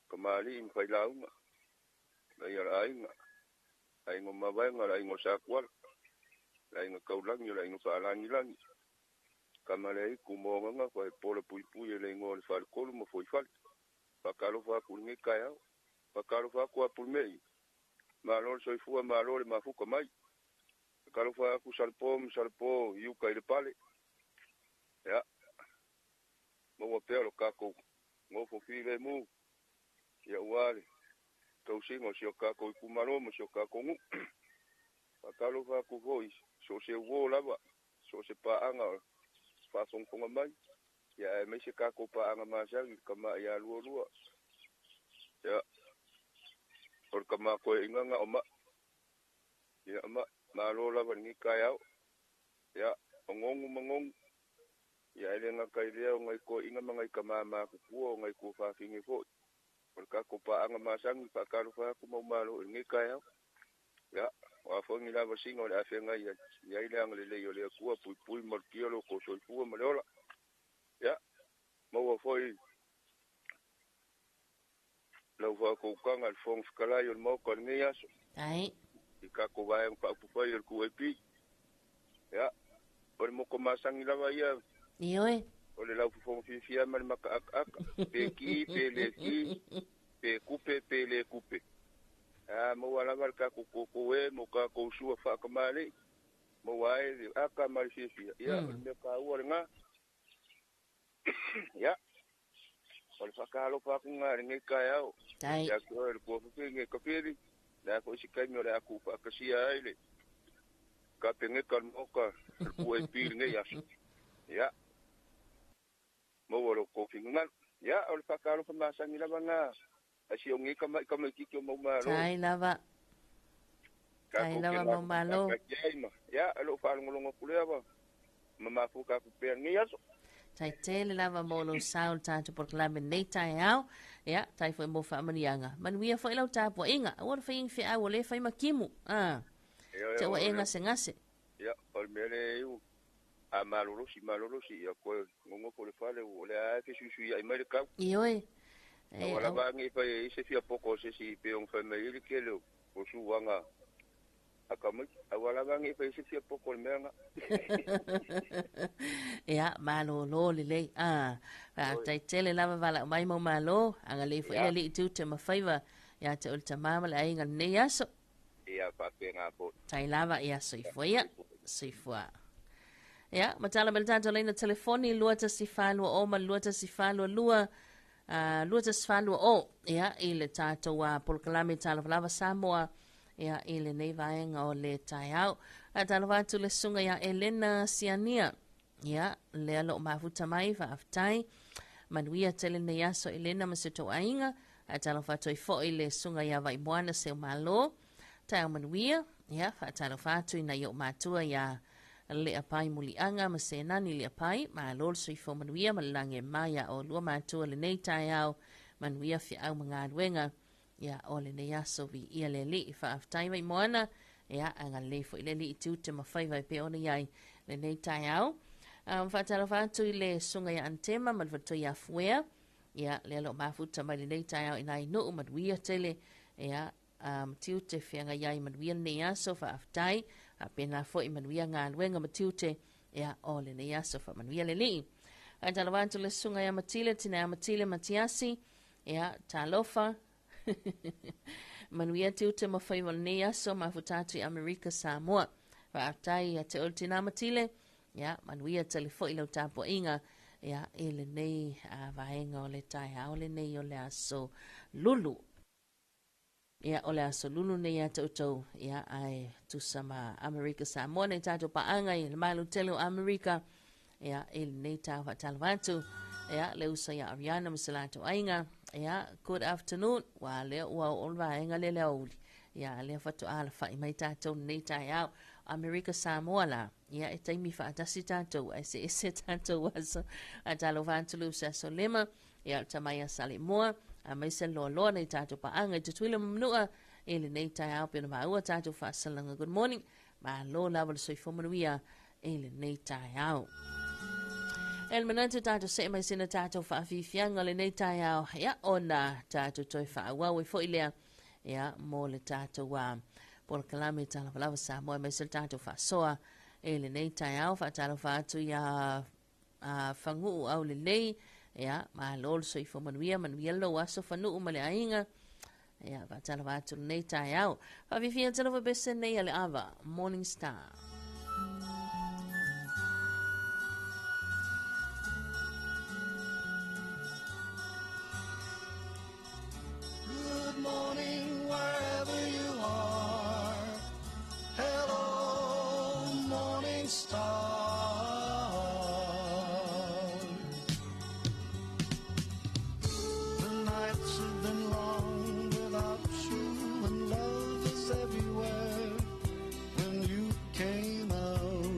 Kamali'i ma failauga, le aiga o le aiga, aiga o Mavaega, le aiga o Satuala, le aiga Taulagi, o le aiga Faalagilagi, Kamaleaitu ma Ogagafa e pola puipui e le igoa o le Faletolu ma Foifale. Faatalofa atu i lenei taeao. Faatalofa atu Apulemei. Malo le soifua, malo le mafuta mai. Faatalofa atu Salepo ma Salepo i uka i le pale. Ia, maua pea lo tatou nofo filemu, ia ua le tausiga o si o tatou itumalo ma si o tatou nuu. Faatalofa atu foi so o se uo lava, so o se paaga o faafogafoga mai, ia aemaise tatou paaga masani, le tama ia lualua. Ia, o le tama koeaiga na o mai. Ia, ma, malo lava lenei taeao. Ia, o gogu ma gogu. Ia e le gata i lea o nai koeaiga ma nai tama matutua o nai tuafafine foi. O le tatou paaga masani, faatalofa atu mau malo i lenei taeao. Ia, o a foi ni lavasiga o le a feagai ai, i ai le agalelei o le Atua, puipui malutia lo tou soifua ma le ola. le Fofoga Fetalai o le Maota o lenei aso. Ai. I tatou vaega faaupufai o le QAP. Ia, o le moto masani lava ia. Ioe. O le laufofoga fiafia ma le makaataata. Pe ki, pe le ki, pe kupe, pe le kupe. A maua lava le tatou koko e mo tatou sua faatamalii. Maua ai le aka ma le fiafia. Ia, o le mea taua lena. Ia, o le faatalofa atu lena i lenei taeao. Ia te oe le tuafafine Kapili, o le a foi se taimi o le a tuufaatasia ai le Kapeneta o le Maota o le QAP i lenei aso. Ia, maua lo outou finagalo. Ia, o le faatalofa masani lava lena a si ou nei tamai tamaitiiti o Maumalo. Tai lava. Tai lava Maumalo. Ia, o lou faalogologo atu lea ma mafuta atu pea lenei aso. Tai tele lava mo lou sao le tatou polokalame nei taeao. Ia, tai foi mo faamaniaga. Manuia foi lau tapuaiga. Aua le fai feau o le fai ma kimu. Ah. Te ua e gasegase. Ia, o le mea lea e iu, a malolosi, malolosi, ia koe nonofo le fale, o lea lava e fesuisuiai mai le tau. Ioe. Aua lava ne i fai ai se fiapoko o se isi pei ona fai mai ai le tele o suaga a tamaiti. Aua lava ne i fai ai se fiapoko o le mea lena. Ia, malolo lelei. Ah, faafetai tele lava valaau mai mau malo. Agalelei foi le Alii tiute ma faiva ia te oe le tama ma le aiga i lenei aso. Ia faapena foi. Tai lava ia soifua ia. Soifua. Ia, matala mai le tatou laina telefoni 2140 ma le 2142 2140 ia i le tatou polokalame Talofa Lava Samoa ia i lenei vaega o le taeao. Faatalofa atu le susuga ia Elena Siania. Ia, lea lo o mafuta mai, faafetai. Manuia tele lenei aso Elena ma si o tou aiga. Faatalofa atu ai foi le susuga ia Vaimoana Seumalo. Taeao manuia. Ia, faatalofa atu i nai ou matua ia Leapai Muliaga ma Senani Leapai. Malo le soifua manuia ma le lagi e ma ia oulua matua lenei taeao. Manuia feau ma galuega. Ia, o lenei aso viia le Alii. Faafetai Vaimoana. Ia, agalelei foi le Alii i tiute ma faiva e pei ona i ai lenei taeao. Faatalofa atu i le susuga ia Antema ma le faletua ia Fuea. Ia, lea o lo o mafuta mai lenei taeao i nai nuu manuia tele. Ia, tiute feagai ai manuia lenei aso, faafetai. Faapena foi manuia galuega ma tiute, ia, o lenei aso, faamanuia le Alii. Faatalofa atu le susuga ia Matile, tina ia Matile Matiasi. Ia, talofa. Manuia tiute ma faiva o lenei aso, mafuta atu i Amerika Samoa. Faafetai ia te oe le tina Matile. Ia, manuia tele foi lau tapuaiga, ia, i lenei vaega o le taeao lenei o le aso Lulu. Ia, o le aso Lulu nei ia te outou, ia, ae tusa ma Amerika Samoa nei tatou paaga i le malu tele o Amerika, ia, i lenei tau faatalofa atu, ia, le uso ia Ariana ma se latou aiga, ia, good afternoon, ua lea ua oo le vaega lea le aoauli, ia, lea faatoa alafai mai tatou lenei taeao, Amerika Samoa la, ia, e taimi faatasi tatou, ae eseese tatou aso, faatalofa atu le uso ia Solema, Ia o le tama ia Saleimoa, aemaise le loaloa nei tatou paaga i Tutuila ma Manua i lenei taeao pei ona maua tatou faasalaga. Good morning. Malo lava le soifua manuia i lenei taeao. E le manatu tatou see mai sina tatou faafiafiaga lenei taeao, ia ona tatou toe faaauau ai foi lea ia mo le tatou polokalame Talofa Lava Samoa aemaise le tatou faasoa i lenei taeao. Faatalofa atu ia Faguu Aulelei, ia, malo le soifua manuia, manuia lou aso Fanuu ma le aiga. Ia, faatalofa atu lenei taeao. Faafiafia talofa pese nei a le Ava, Morning Star. Good morning wherever you are. Hello, morning star. The nights have been long without you, and love is everywhere. When you came out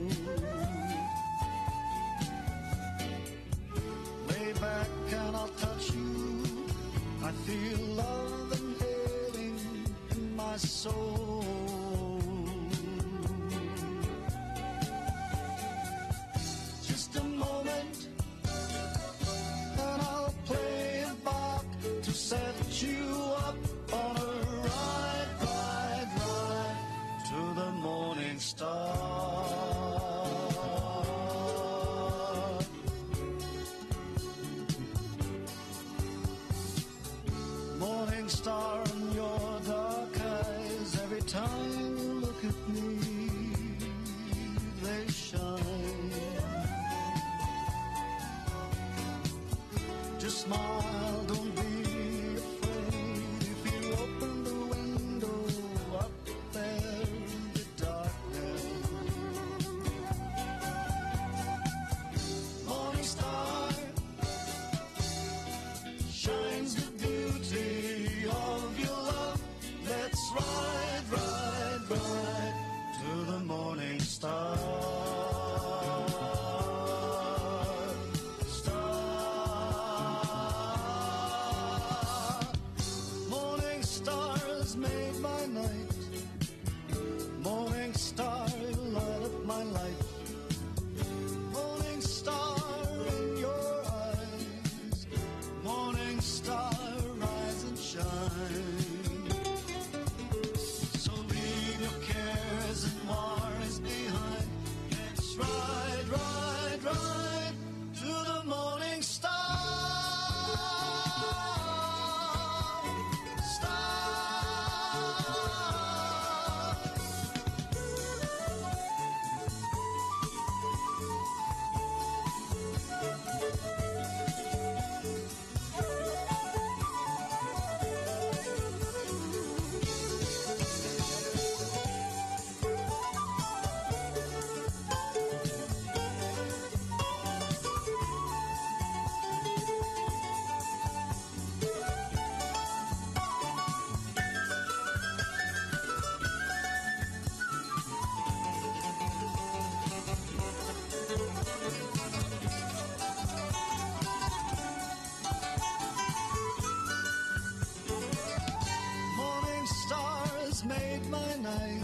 Morning star in your dark eyes, every time you look at me, they shine. Just smile, don't be afraid. If you open the window up there in the darkness, morning star shines the beauty of your love. Let's ride, ride, ride to the morning star. Star. Morning star has made my night. Morning star, you light up my life. Morning star in your eyes. Morning star, rise and shine. So leave your cares and worries behind. Let's ride, ride, ride to the morning star. Star. Morning star has made my night.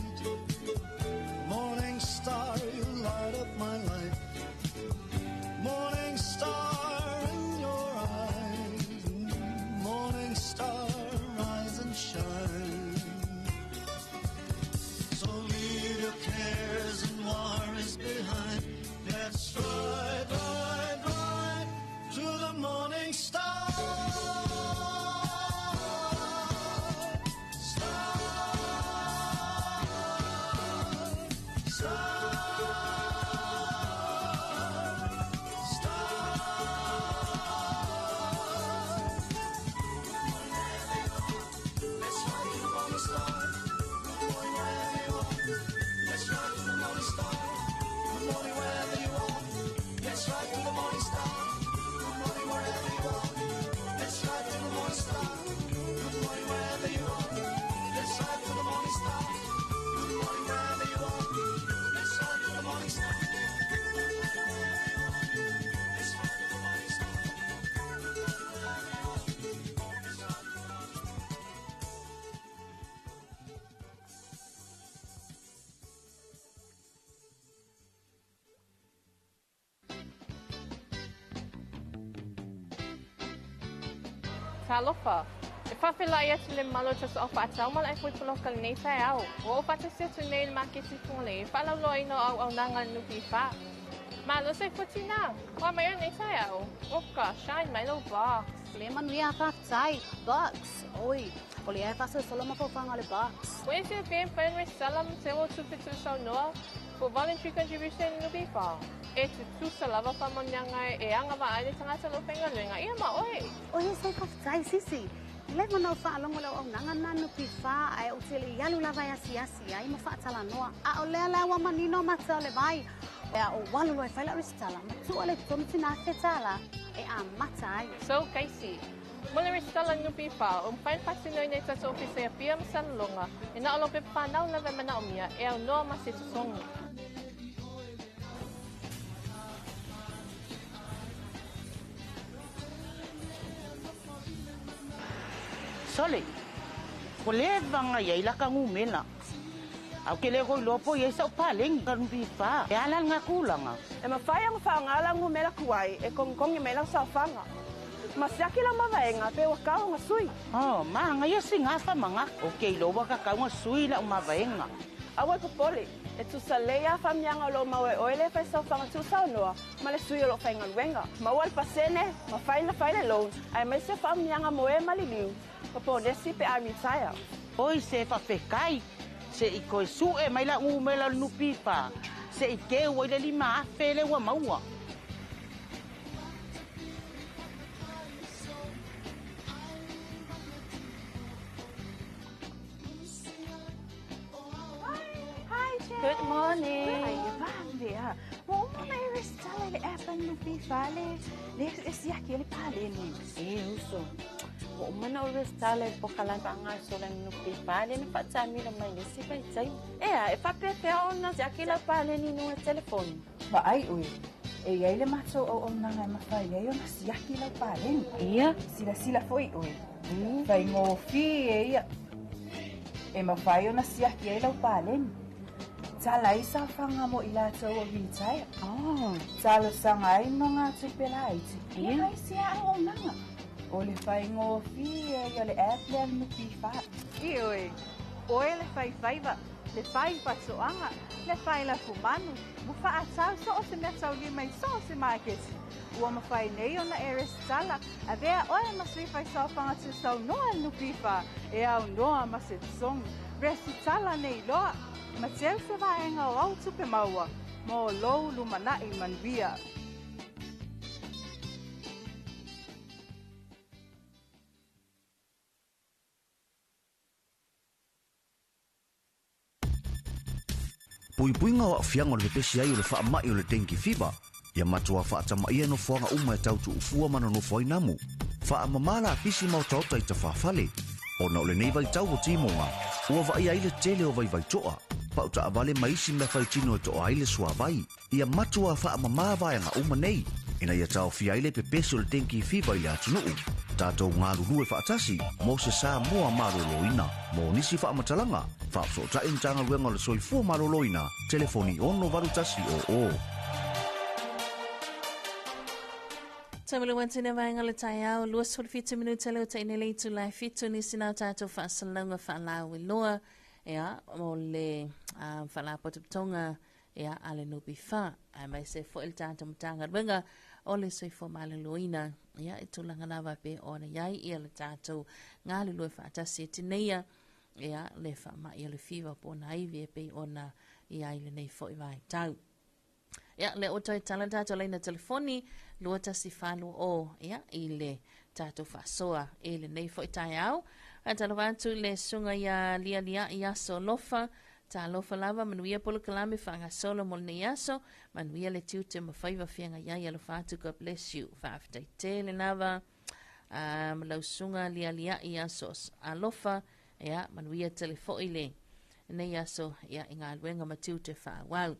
Morning star, you light up my life. Morning star in your eyes. Morning star, rise and shine. So leave your cares and worries behind. Let's ride, ride, ride to the morning star. Star, star, star. Let's ride to the morning star. Good morning, wherever you are. Let's ride to the morning star. Good morning, wherever you are. Let's ride to the morning star. Good morning, wherever you are. Let's ride to the morning star. Good morning, wherever you are. Let's ride to the morning star. Good morning, wherever you are. Let's ride to the morning star. Let's ride to the morning star. Talofa. E whawhila atu le malo taso o whaatau mala e fui poloka le nei tai au. Ua o whatasi atu nei le maketi fungale e whalauloa ino au au nanga nupi wha. Malo se futi nā. Wa mai o nei tai au. Oka, shine mai lo box. Le manuia whaftai, bucks. Oi, o le e whaso solo mafofanga le bucks. Ua e se pia mpai nui salam te o tupe tu saunoa for voluntary contribution nupi wha. E tutusa lava whamonyanga e anga wa ai le tangata lo whengaluenga. Ia ma oe. Oi se whaftai sisi. Le mana whaalongo lau au nanga nanu pi wha ai o te le ialu lava i asi asi ai ma whaatala noa. A o lea lea wa manino mata o le vai. Ea o walu loe whaila ristala. Matua le tonu tina whetala e a mata ai. So, Casey, mo le ristala nupi wha, o mwhain whatino i nei tato ofisa ia pia masalonga, e na olo pe whanau lava mana o mia, e au noa ma se tusongi. Sole, ko le vanga ia ila ka ngumela. Au ke le goi lopo ia sa palengi ka numpi fa. E ala nga kulanga. E mawhai ang whaangala ngumela kuai e kongkongi mai lau saofanga. Ma siaki la mavaenga pe wakao nga sui. Oh, ma nga ia si nga fa manga. O ke ilo waka kau nga sui la mavaenga. Awa popole. E tusa lelei lava faamanuiaga o lo o maua e oe le fai saofaga tuusaunoa ma le sui o lo o faigaluega. Maua le pasene, mafai ona fai le loan, aemaise o faamanuiaga mo e maliliu ma ponesi pe a retire. Oi se faafetai, se i toe sue mai lau numera o le NPF se i teu ai le 5,000 lea ua maua. Hi, Jen. Good morning. Ai, vave a. Ua uma ona e resitala i le app a le NPF le, le e siaki ai le paleni. E uso, ua uma ona ou resitala i le polokalame faagasolo a le NPF lea na faatamilo mai i le isi vaitaimi. Ea, e faapefea ona siaki lau paleni i luga o le telefoni? Vaai ʻoe, e i ai le matou auaunaga e mafai ai ona siaki lau paleni. Ia. Silasila foi ʻoe, faigofie ia. E mafai ona siaki ai lau paleni. Tala ai saofaga mo i latou ua retire. Oh. Talosaga ai nogatupe laiti. Ia. Ma isi lava auaunaga. O le faigofie ia o le app lea a le NPF. Ioe, ʻoe le faifaiva, le fai faatoaga, le fai lafumanu, ma faatau so o se meataulima i so o se maketi. Ua mafai nei ona e resitala, avea ʻoe ma sui fai saofaga tuusaunoa a le NPF e aunoa ma se totogi. Resitala nei loa, ma teu se vaega o au tupe maua mo lou lumanai manuia. Puipuiga o aafiaga o le pepesi ai o le faamai o le dengue fever, ia matuā faatamaia nofoaga uma e tau tuufua ma nonofo ai namu. Faamamā lapisi ma otaota i tafafale. Ona o lenei vaitau o timoga, ua vaaia ai le tele o vaivaitoa, pau taavale ma isi mea faitino e toa ai le suavai. Ia matuā faamamā vaega uma nei, ina ia taofia ai le pepesi o le dengue fever i le atunuu. Tatou galulue faatasi mo se Samoa maloloina. Mo nisi faamatalaga, faafesootai Matagaluega o le Soifua Maloloina, telefoni 68100. Taumalo atu nei vaega o le taeao, 27 minute le o tainei le itula e fitu nisi na o tatou faasalalauga faalauiloa, ia, mo le uh, faalapotopotoga ia, a le NPF, aemaise foi le tatou Matagaluega o le Soifua Maloloina, ia, i tulaga lava pe ona i ai ia le tatou galulue faatasi e tineia, ia, le faamai o le fiva po o nā ivi e pei ona i ai lenei foi vaitau. Ia, lea ua toe tala le tatou laina telefoni, 2140, ia, i le tatou faasoa i lenei foi taeao. Faatalofa atu i le susuga ia Lialiai Aso Lofa, Talofa lava, manuia polokalame faagasolo mo lenei aso, manuia le tiute ma faiva feagai ai, alofa atu, God bless you. Faafetai tele lava. Um, lau susuga Lialiai Aso Alofa, ia, manuia tele foi le nei aso, ia, i galuega ma tiute faaauau.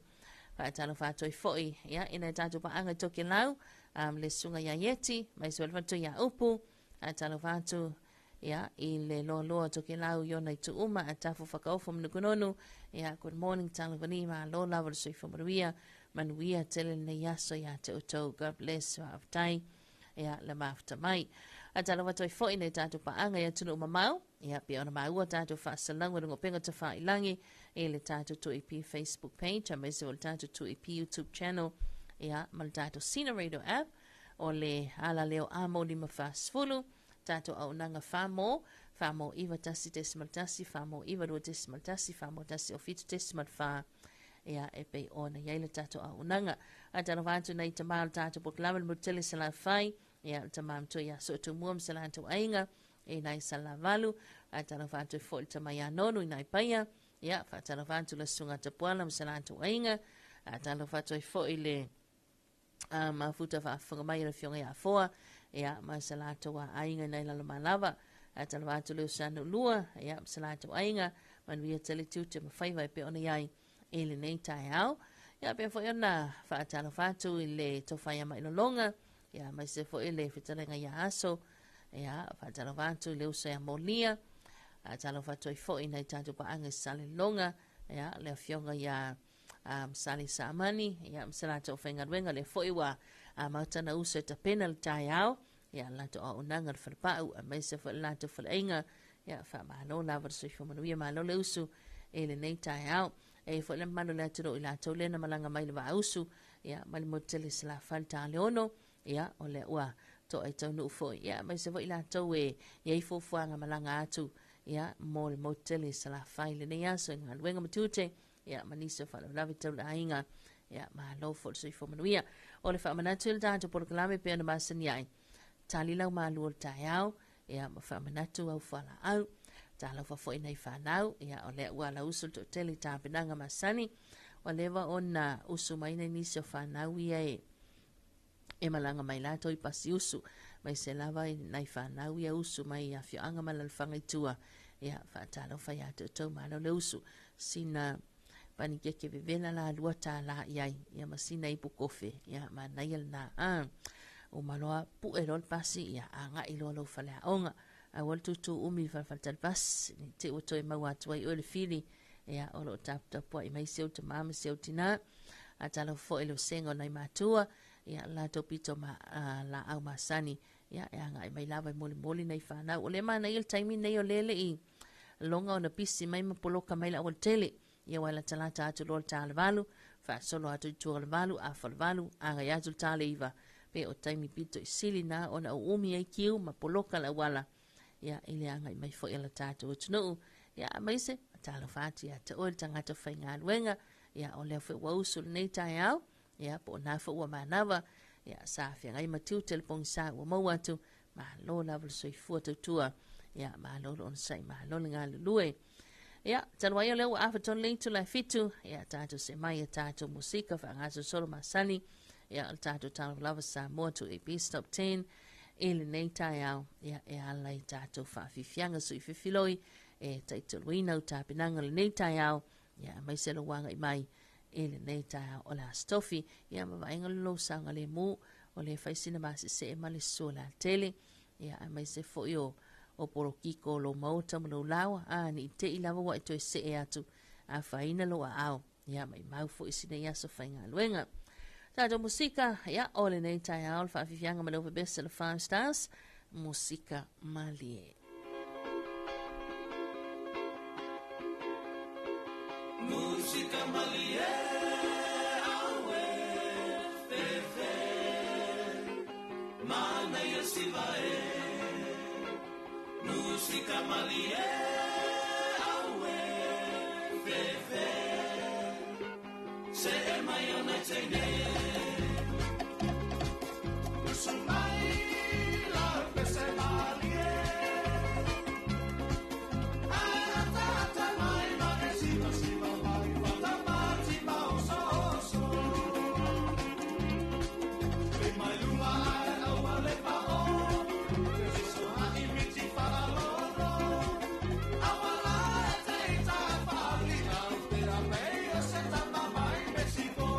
Faatalofa atu ai foi, ia, i nai tatou paaga i Tokelau, um, le susuga ia Ieti, mai se wale ia Upu, faatalofa atu ia, i le loaloa o Tokelau i ona itu uma, a tafu whakaofo manukunonu, ia, good morning, talavani, malo lava le soifua manuia, manuia tele lenei aso ia te outou, God bless, faafetai, ia, le mafuta mai. Faatalofa atu ai foi i nai tatou paaga i atunuu mamao, Ia, pei ona maua tatou faasalalauga i luga o upega tafailangi i le tatou 2AP Facebook page, aemaise foi le tatou 2AP YouTube channel, ia, ma le tatou Sina Radio app, o le alaleo amo 540, tatou auaunaga 4 mo, 4 mo 91.1, 4 mo 92.1, 4 mo 107.4, ia, e pei ona i ai le tatou auaunaga. Faatalofa atu nai tama o le tatou polokalame le Mutele Salafai, ia, le tama matua ia Sootumua ma se latou aiga, e nai Salavalu, faatalofa atu foi le tama ia Nonu i nai Paia, ia, faatalofa atu le susuga Tapuala ma se latou aiga, faatalofa atu ai foi le uh, mafuta faafofoga mai o le afioga ia Afoa, ia, ma se latou aiga i nai Lalomalava, faatalofa atu le uso lua, ia, ma se latou aiga, manuia tele tiute ma faiva e pei ona i ai i lenei taeao. Ia, pea foi ona faatalofa atu i le tofa ia Mailologa, ia, aemaise foi le fetalaiga ia Aso, ia, faatalofa atu i le uso ia Molia, faatalofa atu ai foi i nai tatou paaga i Salelologa, ia, le afioga ia um, Sali Samani, ia, ma se latou faigaluega, lea foi ua amata na uso e tapena le taeao, ia, le latou auaunaga le falepau, aemaise foi le latou faleaiga, ia, faamalo lava le soifua manuia, malo le usu i lenei taeao. E i foi le mamalu o le atunuu i latou lea na malaga mai le Vaa-usu, ia, mai le motu tele i Salafai le ta le 6, ia, o lea ua to'a i taunuu foi, ia, aemaise foi latou e i ai fuafuaga malaga atu, ia, mo le motu tele i Salafai i lenei aso i galuega ma tiute, ia, ma nisi o faalavelave tau le aiga, ia, malo foi le soifua manuia. O le faamanatu i le tatou polokalame pei ona masani ai, tali lau malu o le taeao, ia, ma faamanatu au fualaau. Talofa foi nai fanau, ia, o lea ua alausu le toatele i tapenaga masani, ua leva ona usu mai nai nisi o fanau ia e e malaga mai latou i pasi usu, mai se lava i nai fanau ia usu mai i afioaga ma alaalafaga i tua, ia, faatalofa ia te outou, malo le usu. Sina panikeke vevela la $2 i ai, ia, ma sina ipu kofe, ia, manaia lena. A uma loa pu'e loa le pasi, ia, aga'i loa lou faleaoga, aua le tūtū umi i le falefaletali pasi, ne i te i ua toe maua atu ai oe le fili, ia, o lo o taputapua'i mai si ou tamā ma si ou tinā. A talofa foi i le vasega o nai matua, ia, le latou pito ma, laau masani, ia, e aga'i mai lava e molimoli nai fanau. O lea e manaia le taimi lenei o lea e le i loga ona pisi mai ma poloka mai le aualatele, ia, aua e latalata atu loa le ta le 8, faasolo atu i tua o le 8, afa o le 8, agai atu le ta le 9, pe o taimi pito i sili na ona uumi ai kiu ma poloka le auala, ia, i le agai mai foi a le tatou atunuu. Ia, aemaise talofa atu ia te oe le tagata faigaluega, ia, o lea foi ua usu lenei taeao, ia, po o na foi ua manava, ia, sa feagai ma tiute le pogisa ua maua atu, malo lava le soifua tautua, ia, malo le onosai, malo le galulue. Ia, talu ai o lea ua afa tonu le itula e 7, ia, tatou se mai a tatou musika faagasolosolo masani, ia, o le tatou talo lava Samoa to AB Stop 10 i lenei taeao, ia, e ala i tatou faafiafiaga sui fefiloi e taitoluina au tapenaga o lenei taeao, ia, aemaise lou agai mai i lenei taeao o le Aso Tofi, ia, ma vaaiga o le lou saogalemu, o le fai sina masesee ma le susu o le alatele, ia, aemaise foi o polokiko o lou maota ma lou laoa, a ne i te i lava ua e toe see atu afaina lou aao, ia, maimau foi sinei aso faigaluega. Tatou musika, ia, o lenei taeao le faafiafiaga ma le ofebese le Five Stars, musika malie. Musika malie, aue, fefe, mana ia siva e. Musika malie, aue, fefe, se e mai ona teine. Usu mai la pese malie, ata mai ma e siva siva mai, fata mati ma oso oso. Pe mai luma ai aua le pa o, te siso a i miti whalalono. Aua la e te ita whaali au, te ra mei o se tama mai me sipo.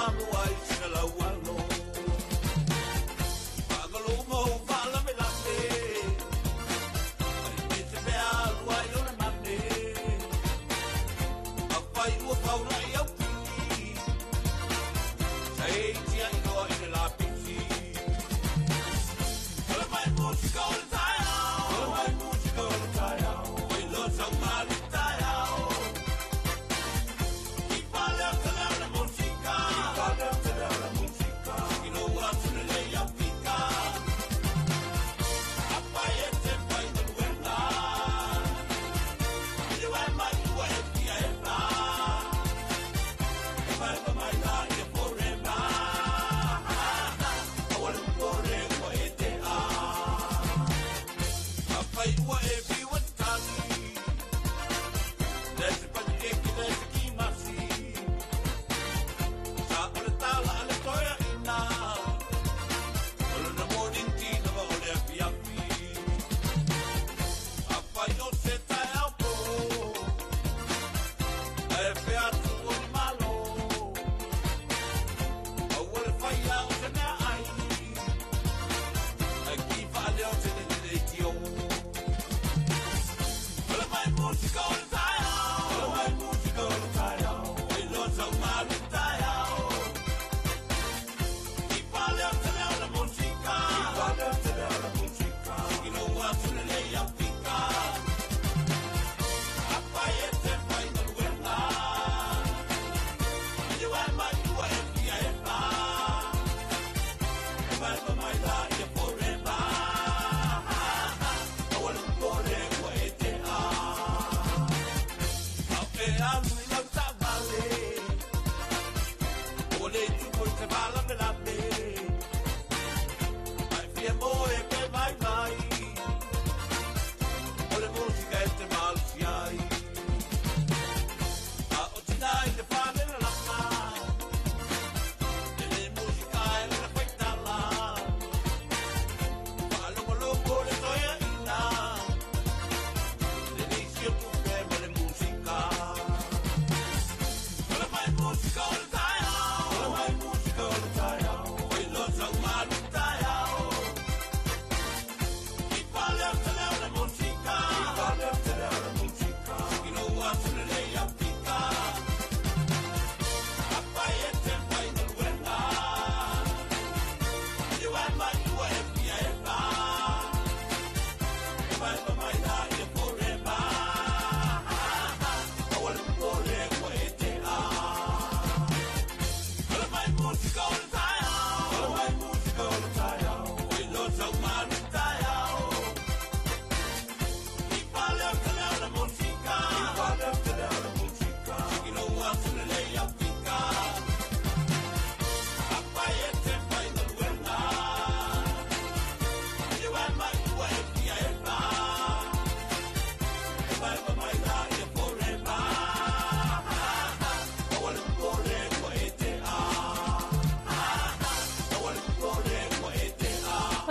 Amo ai sina lau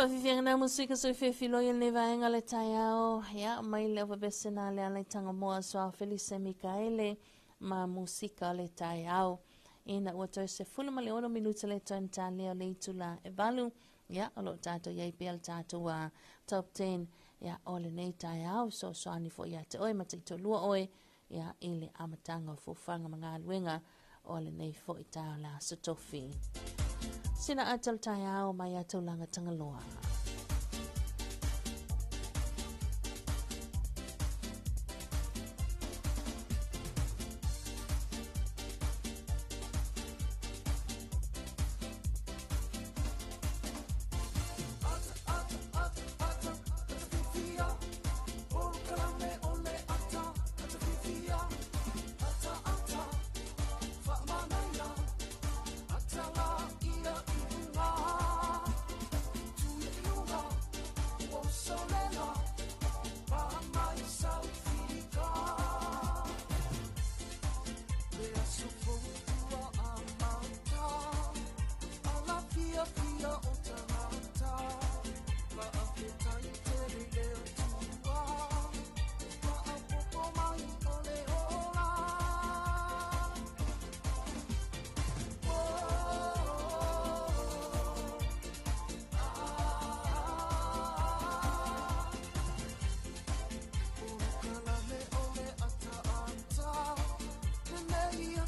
Faafiafiaga na musika so fefiloi le vaega le taeao ia mai le ovavese na le ala i Tagamoa so Felise Mikaele ma musika le taeao. Ina ua toe 16 minuta le toe talia o le itula e 8 ia o loo tātou iai pea le tātou top 10 ia o lenei taeao soasoani foi ia te oe ma taitolua oe ia i le amataga o fofaga ma galuega o lenei foi taeao le aso tofi. Sina ata o le taeao mai ia Taulaga Tagaloa.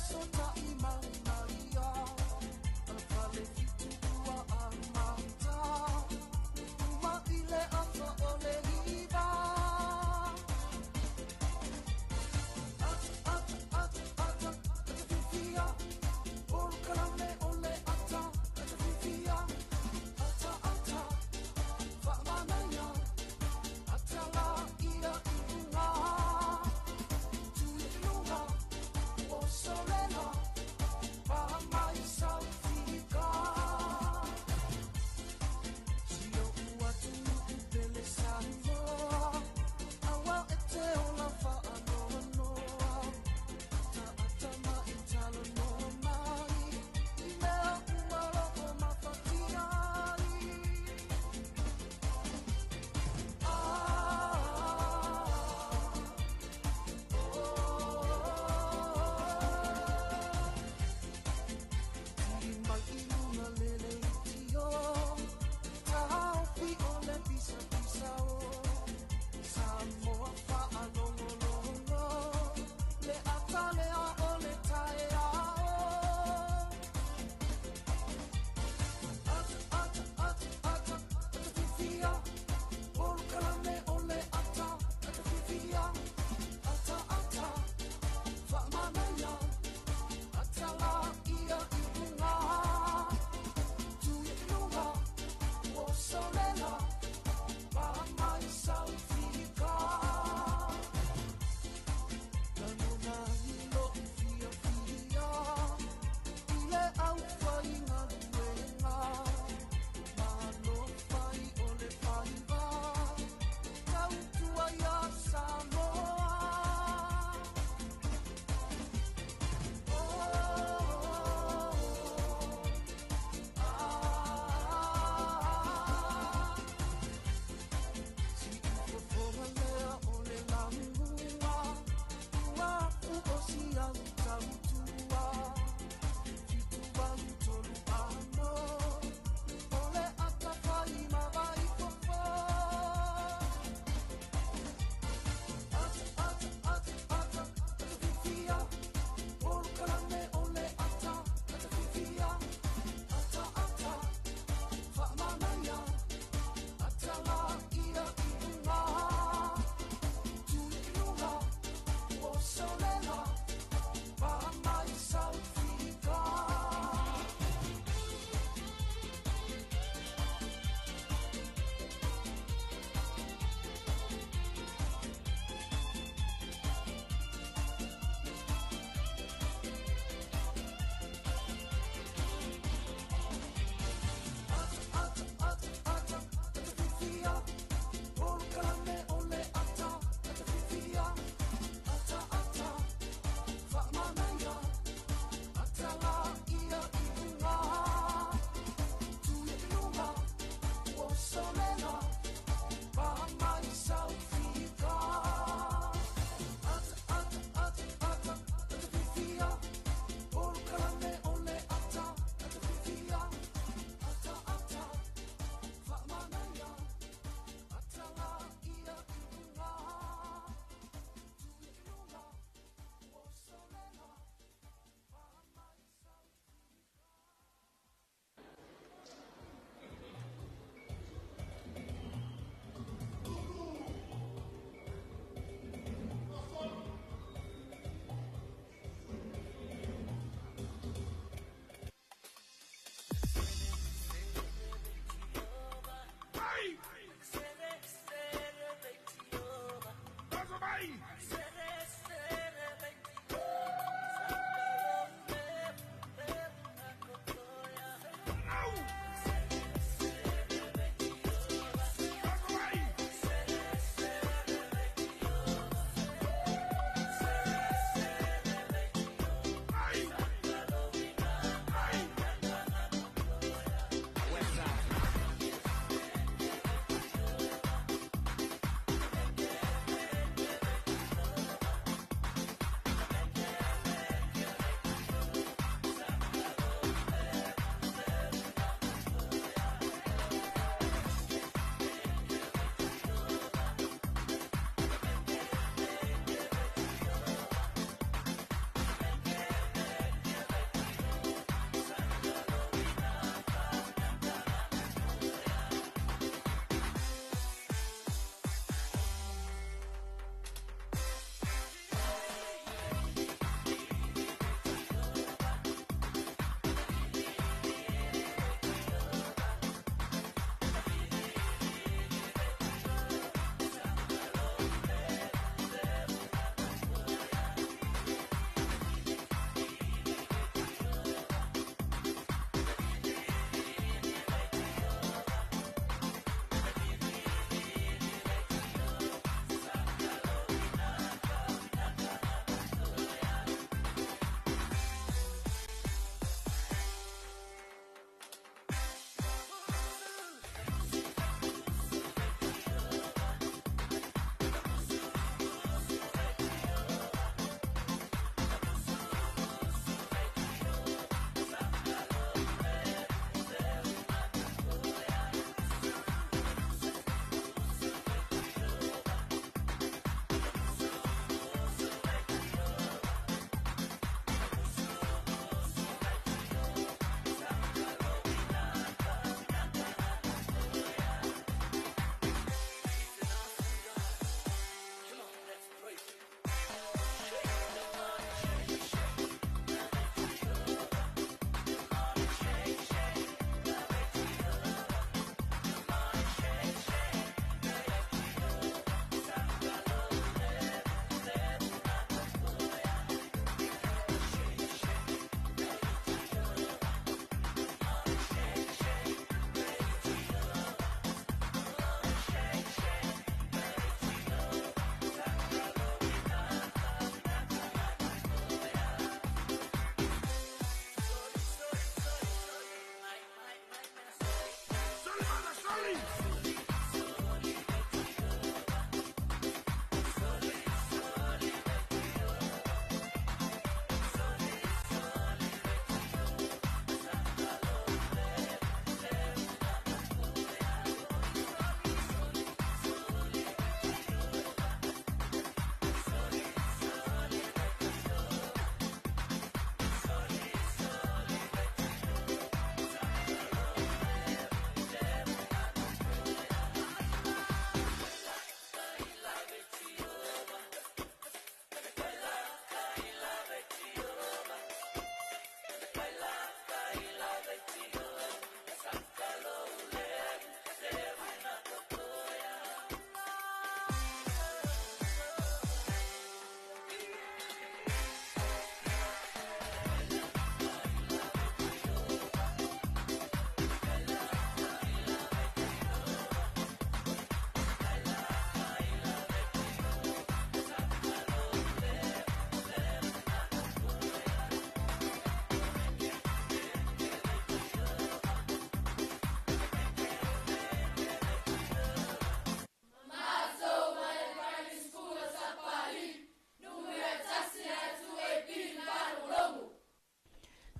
So ta i mauna ia, a fale fitu ua a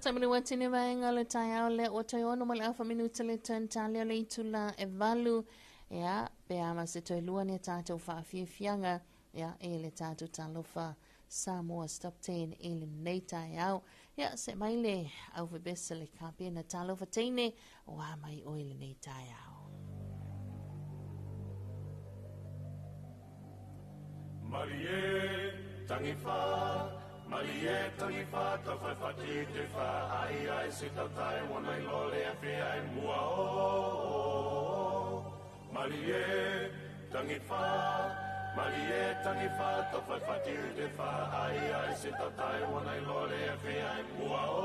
Taimani ua tini vaenga le taeao lea ua toe ono ma le afa minuta le turn tale o le itula e valu. Ia, pe a ma se toe lua ni a tātou whaafiafianga, ia, e le tātou talofa Samoa Stop 10 i lenei taeao. Ia, se mai le au whebesa le kapena talofa teine o a mai o i lenei taeao. Marie, tangiwha, Marie, tangiwha, tawhai whati te wha, ai ai se tautai, wana i lole a whea e mua o. Marie, tangiwha, Marie, tangiwha, tawhai whati te wha, ai ai se tautai, wana i lole a whea e mua o.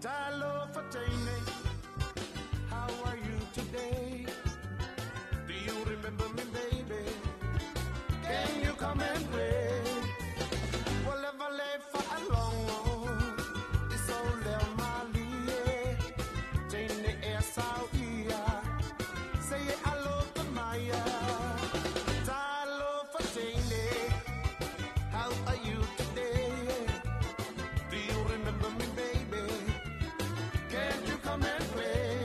Talofa teine, how are you today? Do you remember me, baby? Can you come and play? Whatever lay for a long it's all leo malie. Teine e sau ia, say alofa maya. Talofa teine, how are you today? Do you remember me, baby? Can't you come and play?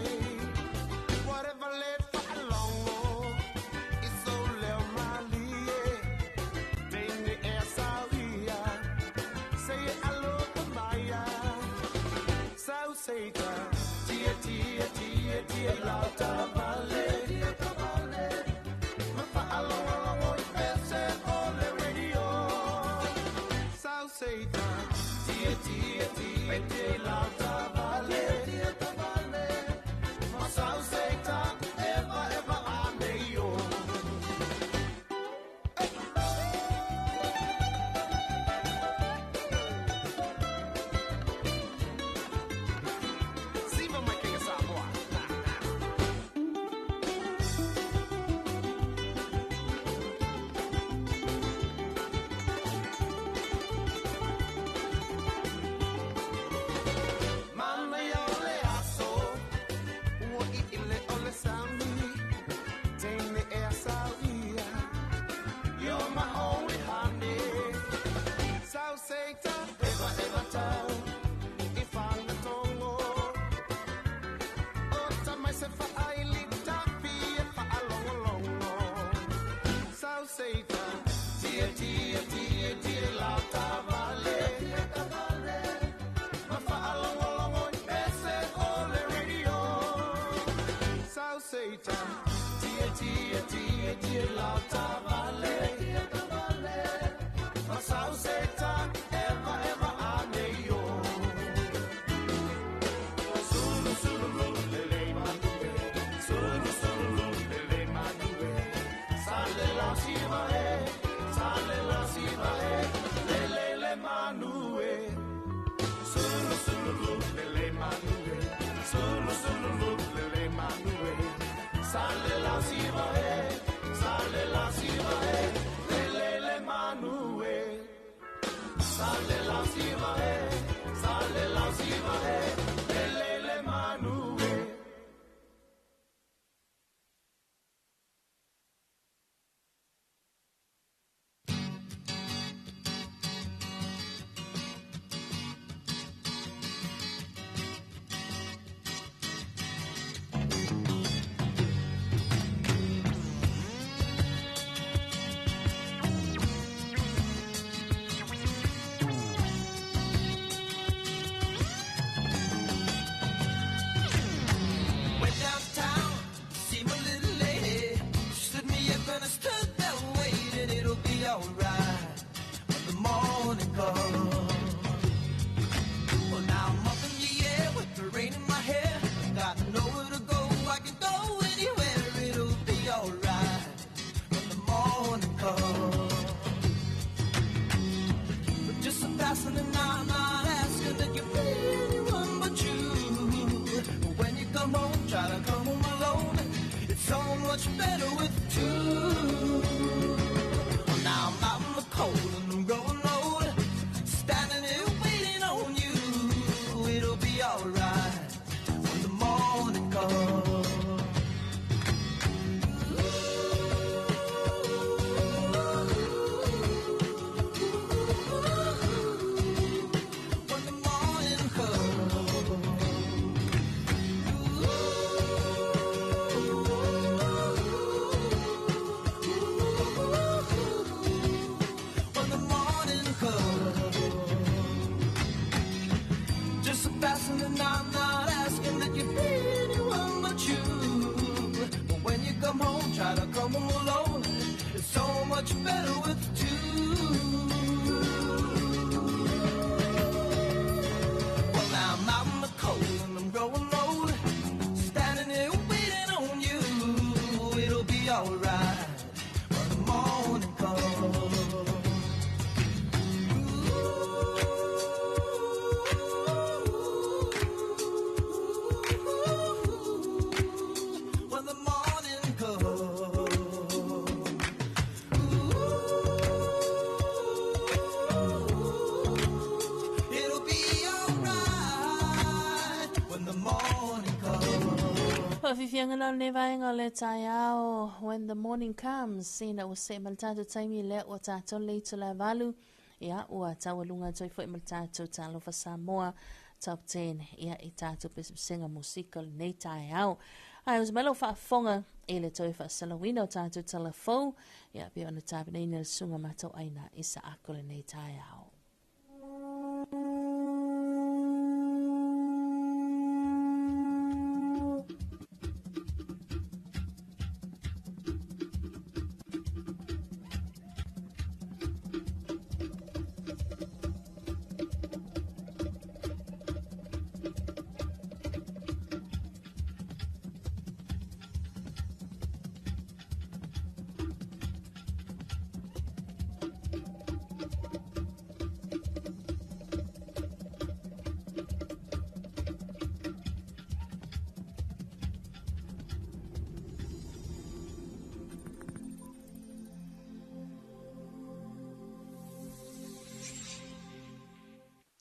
Whatever lay for a long, it's so leo malie. Teine e sau ia, say alofa maya. Sau seita, tia tia tia tia lauta vale. Ma whaalongo longo i pese o le radio. Sau seita, tia tia tia tia lauta vale. Ma sau seita, eva eva ane yo. Siva mai kinga Samoa. Mana ia o le aso, ua i ile o le sami, teine e a sau ia, you're my only honey. Sau seita, eva eva tau, i whanga tongo. O tamai se whaaili tapi e whaalongolongo. Sau seita, tia tia tia tia lauta vale. Ma whaalongolongo i pese o le radio. Sau seita, tia tia tia tia lauta vale. Ma sau seita, eva eva ane yo. Sulu sulu lu lele manue, sulu sulu lu lele manue. Sale la siva e, sale la siva e, lele le manue. Sulu sulu lu lele manue, sulu sulu lu lele manue. Sale la siva e, sale la siva e, lele le manue. Sale la siva e, sale la siva e, lele le manue. Went downtown, see my little lady. She stood me up and I stood there waiting. It'll be alright when the morning comes. Well, now I'm up in the air with the rain in my hair. Got nowhere to go, I can go anywhere. It'll be alright when the morning comes. But just a passing the night, not asking that you be anyone but you. But when you come home, try to come home alone. It's so much better with two. Well, now I'm out in the cold and I'm growing old, standing here waiting on you. better with two. Well, I'm out in the cold and I'm growing old, standing here waiting on you. It'll be alright when the morning comes. When the morning comes. It'll be alright when the morning comes. Faafiafiaga la o lenei vaega o le taeao When the Morning Comes ina ua see ma le tatou taimi lea ua tatou le itula e 8 ia ua taualuga atu ai foi ma le tatou Talofa Samoa Top 10 ia i tatou pesepesega musika o lenei taeao. Ae usa mai lau faafofoga i le toe faasalauina o tatou tala fou ia pei ona tapenaina e le susuga Matauaina Isaako lenei taeao.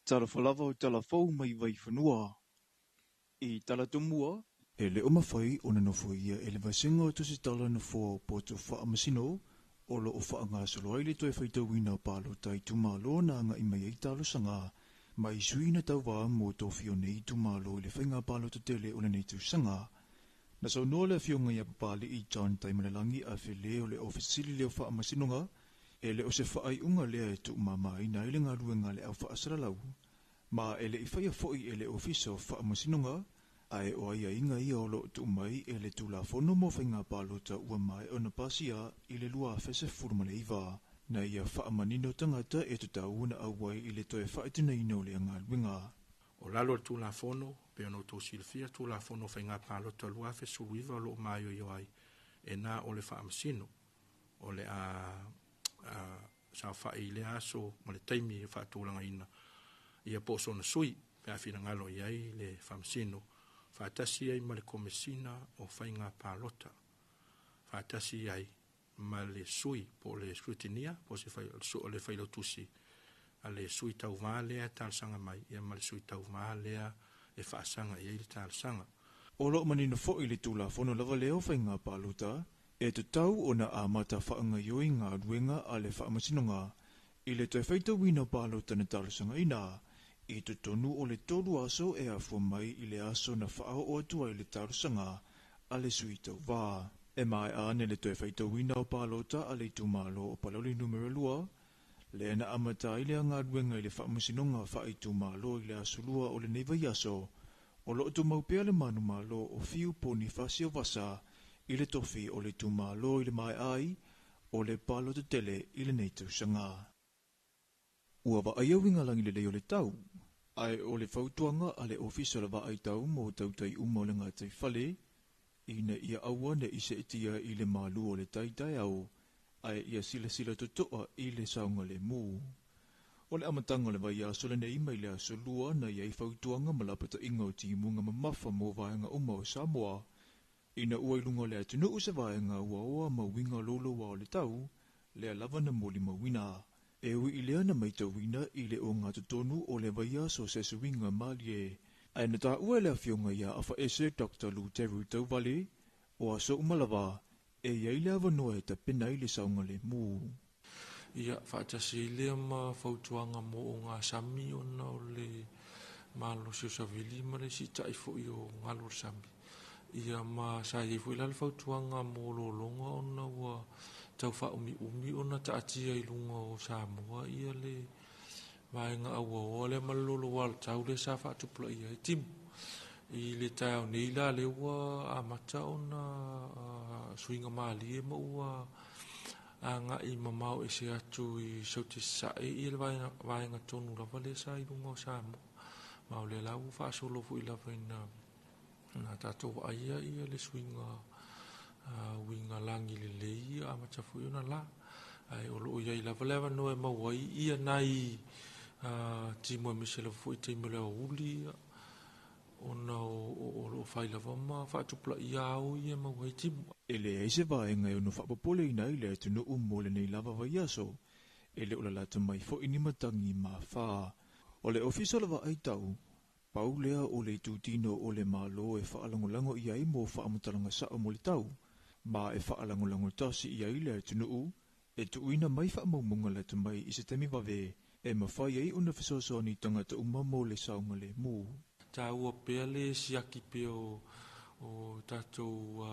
Talofa lava o tala fou mai Vaifanua. I tala tomua, e le o mafai ona nofoia e le vasega o Tusitala nofoa o poto faamasino o lo o faagasolo ai le toe faitauina o palota itumalo na agai mai ai talosaga mai sui na tauvā mo tofi o nei itumalo i le faiga palota tele o lenei tausaga. Na saunoa le afioga ia Papali'i John Taimalelagi Afele o le Ofisa Sili lea o Faamasinoga e le o se faaiuga lea e tuumamaina ai le galuega a le au faasalalau, ma e le i faia foi e le Ofisa o Faamasinoga, ae o aiaiga ia o lo o tuu mai e le Tulafono mo Faiga Palota ua maea ona pasia i le 2019, na ia faamanino tagata e tatau ona auai i le toe faatinoina o lea galuega. O lalo o le Tulafono, pei ona outou silafia, Tulafono o Faiga Palota 2019 o lo o maioio ai e na o le Faamasino o le a saofai i lea aso ma le taimi e faatulagaina ia po o sona sui pe a finagalo i ai le Faamasino faatasi ai ma le Komesina o Faiga Palota faatasi ai ma le sui po o le scrutineer po o se fai, o le failautusi a le sui tauvā lea e talosaga mai ia ma le sui tauvā lea e faasaga i ai le talosaga. O lo o manino foi le Tulafono lava lea o Faiga Palota e tatau ona amata faagaioi galuega a le Faamasinoga i le toe faitauina o palota na talosagaina i totonu o le 3 aso e afua mai i le aso na faaoo atu ai le talosaga a le sui tauvā. E maea ane le toe faitauina o palota a le itumalo o Palauli Numera 2, lea na amata ai lea galuega i le Faamasinoga Faaitumalo i le aso 2 o lenei vaiaso, o lo o tumau pea le manumalo o Fiu Ponifasio Vasa i le tofi o le itumalo i le maea ai o le palota tele i lenei tausaga. Ua vaaia uiga lagilelei o le tau, ae o le fautuaga a le Ofisa o le Vaai Tau mo tautai uma o le gataifale, ina ia aua ne i seetia i le malu o le tai taeao, ae ia silasila totoa i le saogalemu. O le amataga o le vaiaso lenei mai le aso 2 na i ai fautuaga ma lapataiga o timuga mamafa mo vaega uma o Samoa, ina ua i luga o le atunuu se vaega ua oa ma uiga louloua o le tau, lea lava na molimauina. E ui i lea na maitauina i le ogatotonu o le vaiaso se suiga malie. Ae na taua e le afioga ia Afaese Dr. Luteru Tauvale, o aso uma lava, e i ai le avanoa e tapena ai le saogalemu. Ia, faatasi ai lea ma fautuaga mo ogasami ona o le malosi o savili ma le siita'i fo'i o galu o le sami. Ia ma sa iai fo'i la le fautuaga mo lologa ona ua tau faaumiumi ona taatia i luga o Samoa ia le vaega auaoa lea ma le lolouā o le tau lea sa faatupulaia ai timu. I le taeao nei la lea ua amata ona suiga malie ma ua aga'i mamao ese atu i Saute Sasae ia le vaega tonu lava lea sa i luga o Samoa. Ma o lea la ua faasolo fo'i lava ina na tatou vaaia ia le suiga uiga lagi lelei ia amata fo'i ona la. Ae o loo iai lava le avanoa e maua ai ia nai timu aemaise lava fo'i taimi o le aoauli ia ona o loo fai lava ma faatupulaia ao ia e maua ai timu. E leai se vaega e ono faapopoleina ai le atunuu mo lenei lava vaiaso, e le o lalata mai foi ni matagi ma afa. O le Ofisa o le Vaai Tau, pau lea o le itutino o le Malo e faalagolago i ai mo faamatalaga sao mo le tau, ma e faalagolago tasi i ai le atunuu e tuuina mai faamaumauga lata mai i se taimi vave e mafai ai ona fesoasoani i tagata uma mo le saogalemu. Taua pea le siaki pea o tatou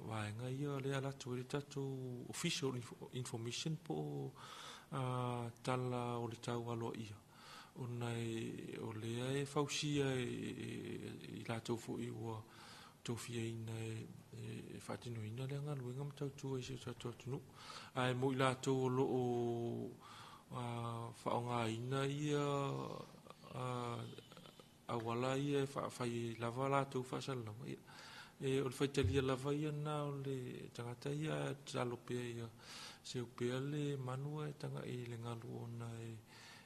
vaega ia lea latou ai le tatou official information po o tala o le tau aloaia ona o lea e fausia e i latou foi ua tofiaina e faatinoina lea galuega ma tautua i si o tatou atunuu. Ae mo i latou o loo faaaogaina ia auala ia e faafai lava latou faasalalauga ia o le faitalia lava ia na o le tagata ia tatalo pea ia seu pea le manu ae taga'i i le galu ona e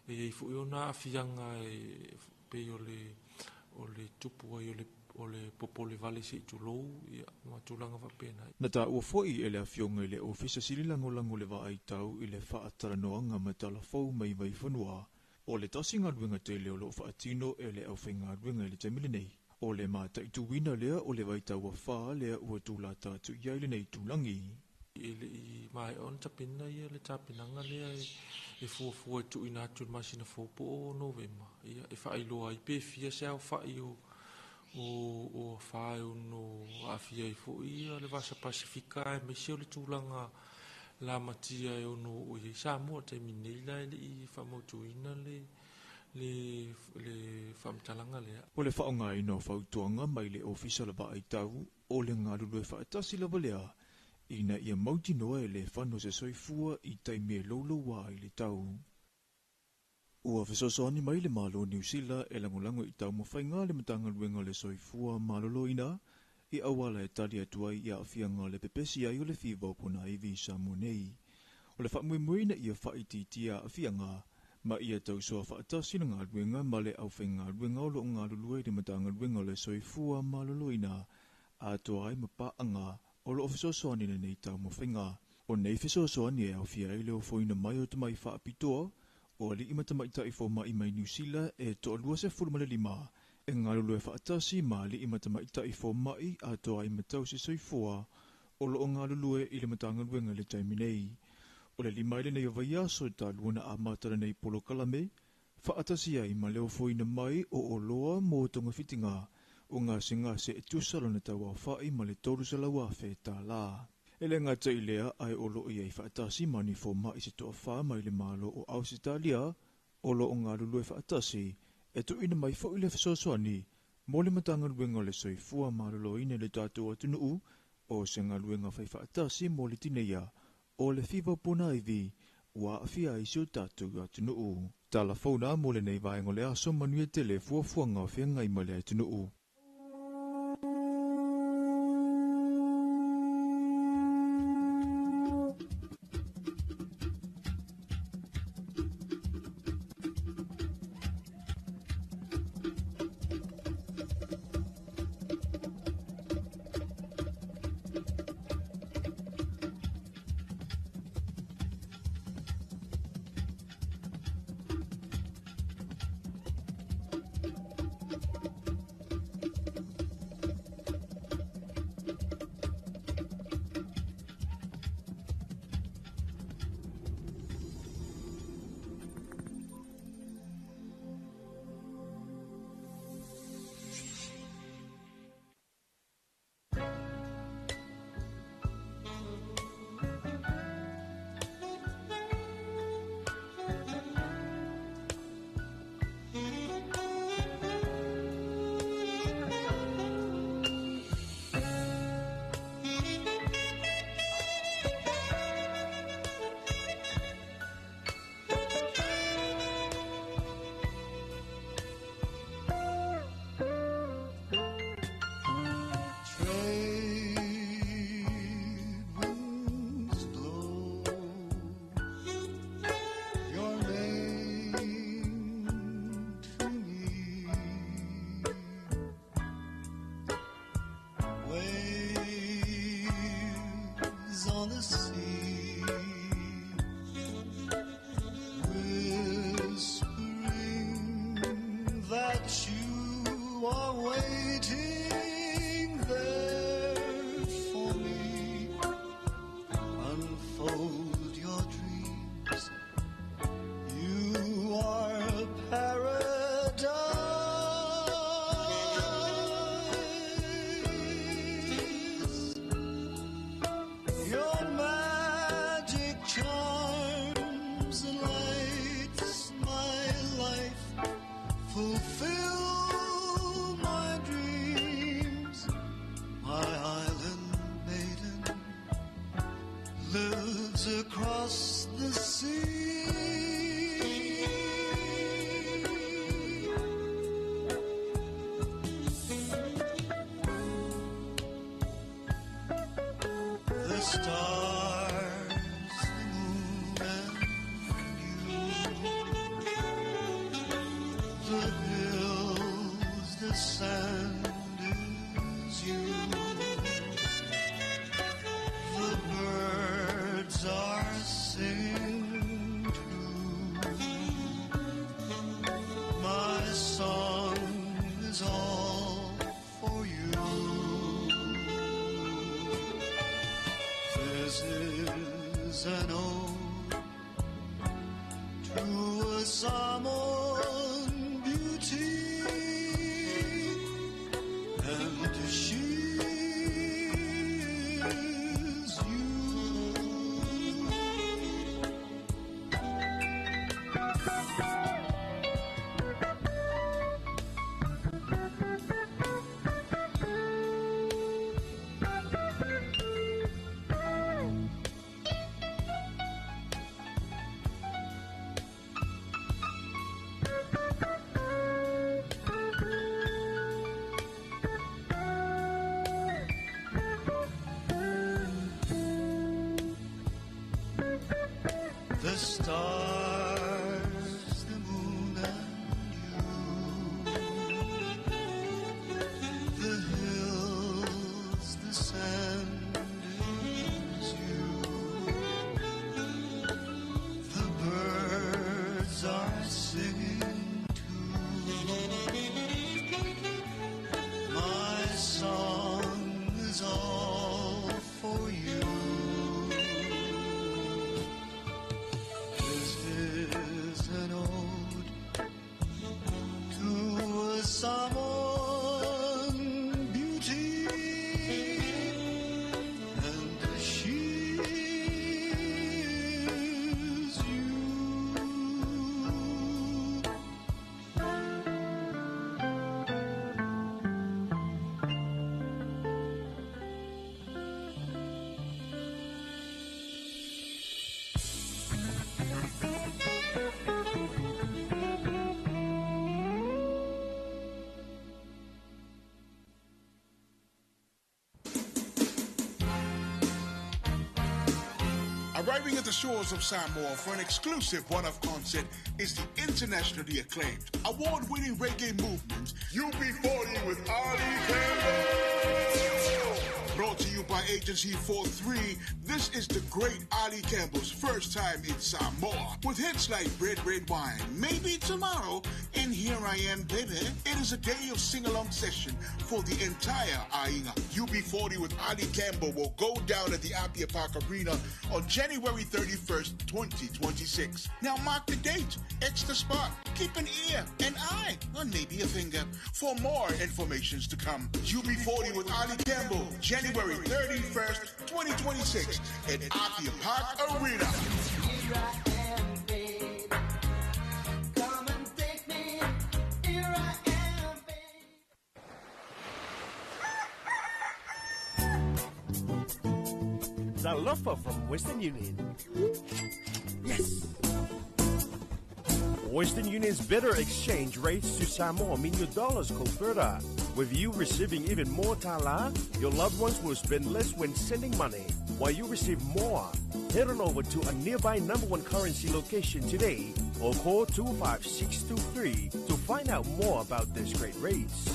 iai fo'i ona aafiaga e pei o le tupu ai o le popole vale se'i tulou ia ma tulaga faapena. Na taua foi e le afioga i le Ofisa Sili Lagolago le Vaai Tau i le faatalanoaga ma talafou mai Vaifanua, o le tasi galuega tele o loo faatino e le aufaigaluega i le taimi lenei. O le mataituina lea o le vaitau afa lea ua tulata atu i ai lenei itulagi. E le'i maea ona tapena ia le tapenaga lea e fuafua e tuuina atu i le masina fou po o Novema ia e faailoa ai pe fia se aofa'i o afa e ono aafia ai fo'i ia le Vasa Pasifika aemaise o le tulaga lamatia e ono oo i ai Samoa. Taimi nei la e le'i faamautuina le faamatalaga lea. O le faaaogaina o fautuaga mai le Ofisa o le Vaai Tau o le galulue faatasi lava lea ina ia mautinoa e le fano se soifua i taimi e louloua ai le tau. Ua fesoasoani mai le Malo o Niu Sila e lagolago i taumafaiga le Matagaluega o le Soifua Maloloina i auala e tali atu ai i aafiaga o le pepesi ai o le fiva o ponaivi i Samoa nei. O le faamoemoeina ia faaitiitia aafiaga ma ia tausoa faatasi le galuega ma le aufaigaluega o loo galulue i le Matagaluega o le Soifua Maloloina atoa ai ma paaga o loo fesoasoani lenei taumafaiga. O nei fesoasoani e aofia ai le ofoina mai o tamai faapitoa o ali'i ma tamaitai foma'i mai Niu Sila e 25 e galulue faatasi ma ali'i ma tamaitai foma'i atoa ai ma tausi soifua o loo galulue i le Matagaluega i le taimi nei. O le 5 i lenei o vaiaso e talu ona amata lenei polokalame faatasi ai ma le ofoina mai o oloa mo togafitiga o gasegase e tusa lona tauaofa'i ma le 300,000 tālā. E le gata i lea ae o loo iai faatasi ma ni foma'i se toafa mai le Malo o Ausetalia o loo galulue faatasi e tuuina mai fo'i le fesoasoani mo le Matagaluega o le Soifua Maloloina i le tatou atunuu o se galuega fai faatasi mo le tineia o le fiva ponaivi ua aafia ai si o tatou atunuu. Talafauna mo lenei vaega o le aso manuia tele fuafuaga o feagai ma le atunuu. Across the sea. The stars, the moon, and you. The hills, the sand is you. The birds are singing too. My song is all for you. This is an ode to a Samoan beauty, and she is you. The stars, the moon, and you. The hills, the sand is you. The birds are singing too. My song is all for you. This is an ode to a Samoan beauty, and she is you. Arriving at the shores of Samoa for an exclusive one-off concert is the internationally acclaimed, award-winning reggae movement, UB40 with Ali Campbell. Brought to you by Agency 43, this is the great Ali Campbell's first time in Samoa. With hits like Red Red Wine, Maybe Tomorrow, and Here I Am Baby, it is a day of sing-along session for the entire Aiga. UB40 with Ali Campbell will go down at the Apia Park Arena on January 31st, 2026. Now mark the date, X the spot, keep an ear, an eye, or maybe a finger for more informations to come. UB40 with Ali Campbell, January 31st, 2026 at Apia Park Arena. Here I am, babe. Come and take me. Here I am, babe. Talofa from Western Union. Yes! Western Union's better exchange rates to Samoa mean your dollars go further. With you receiving even more tala, your loved ones will spend less when sending money, while you receive more. Head on over to a nearby number one currency location today or call 25623 to find out more about these great rates.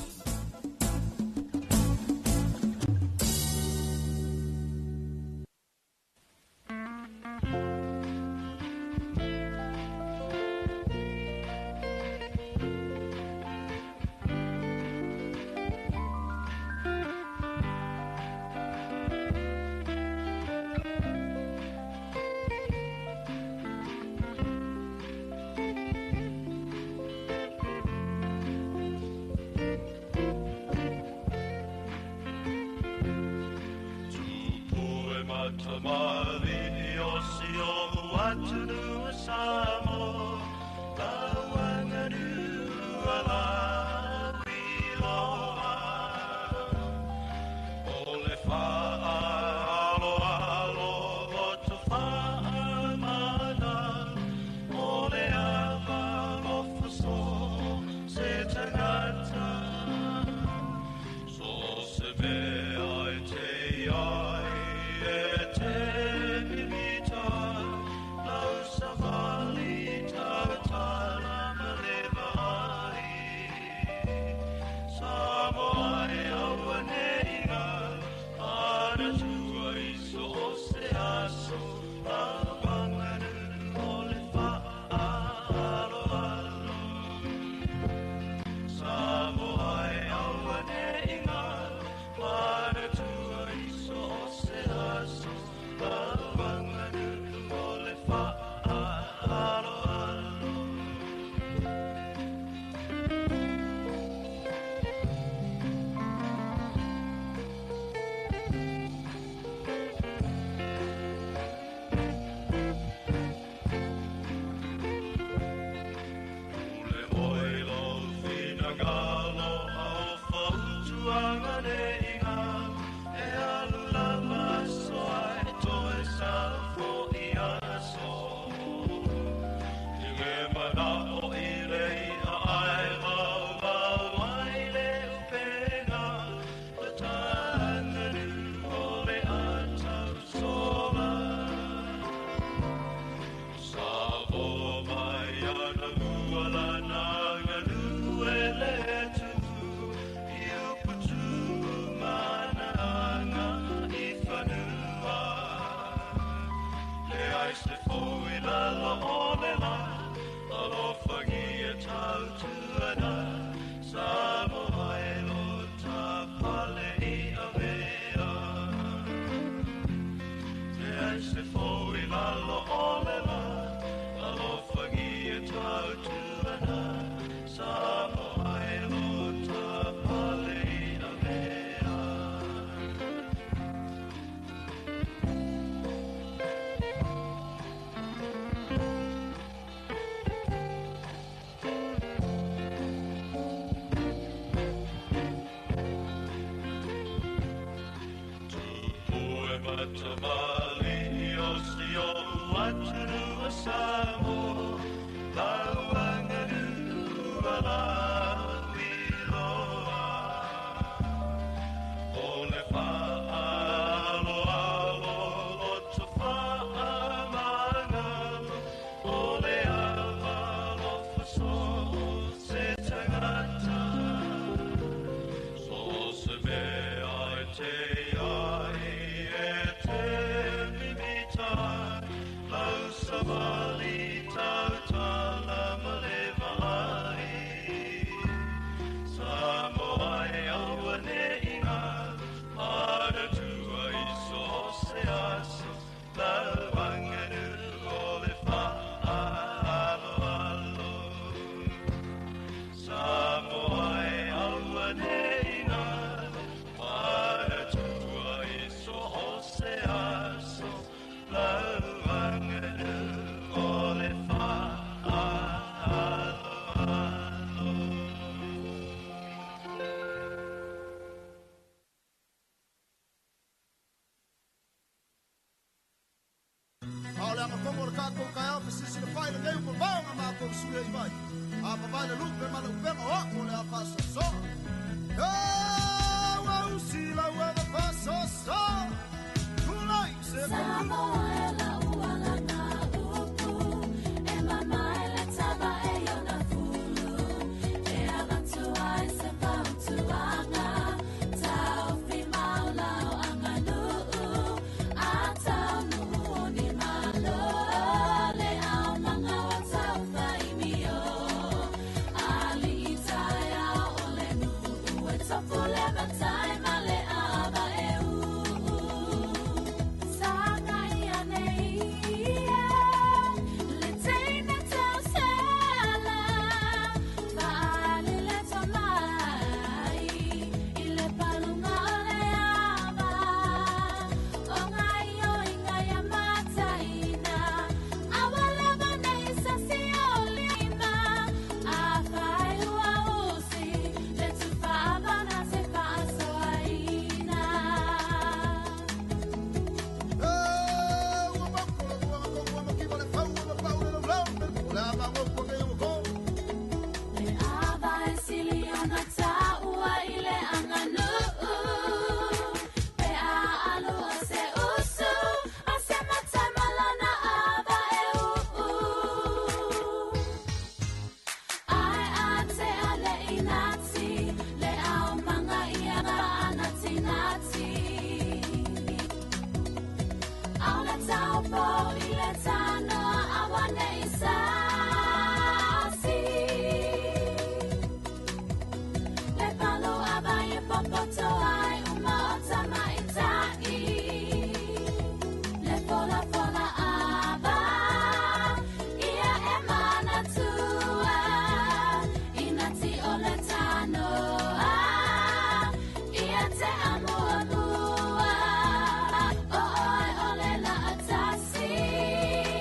See.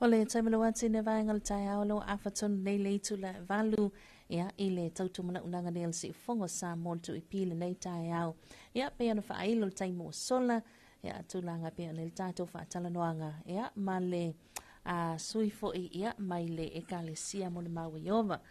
O le taimi loa atu i le vaega o le taeao o lo o afa tonu nei le itula e 8 ia, i le tautumanaunaga nei o le Siufogo Samoa le Tuipi lenei taeao. Ia, pei ona faailo le taimi ua sola, ia, tulaga pei ona i le tatou faatalanoaga, ia, ma le a, sui foi, ia, mai le Ekalesia mo le Mau Iova.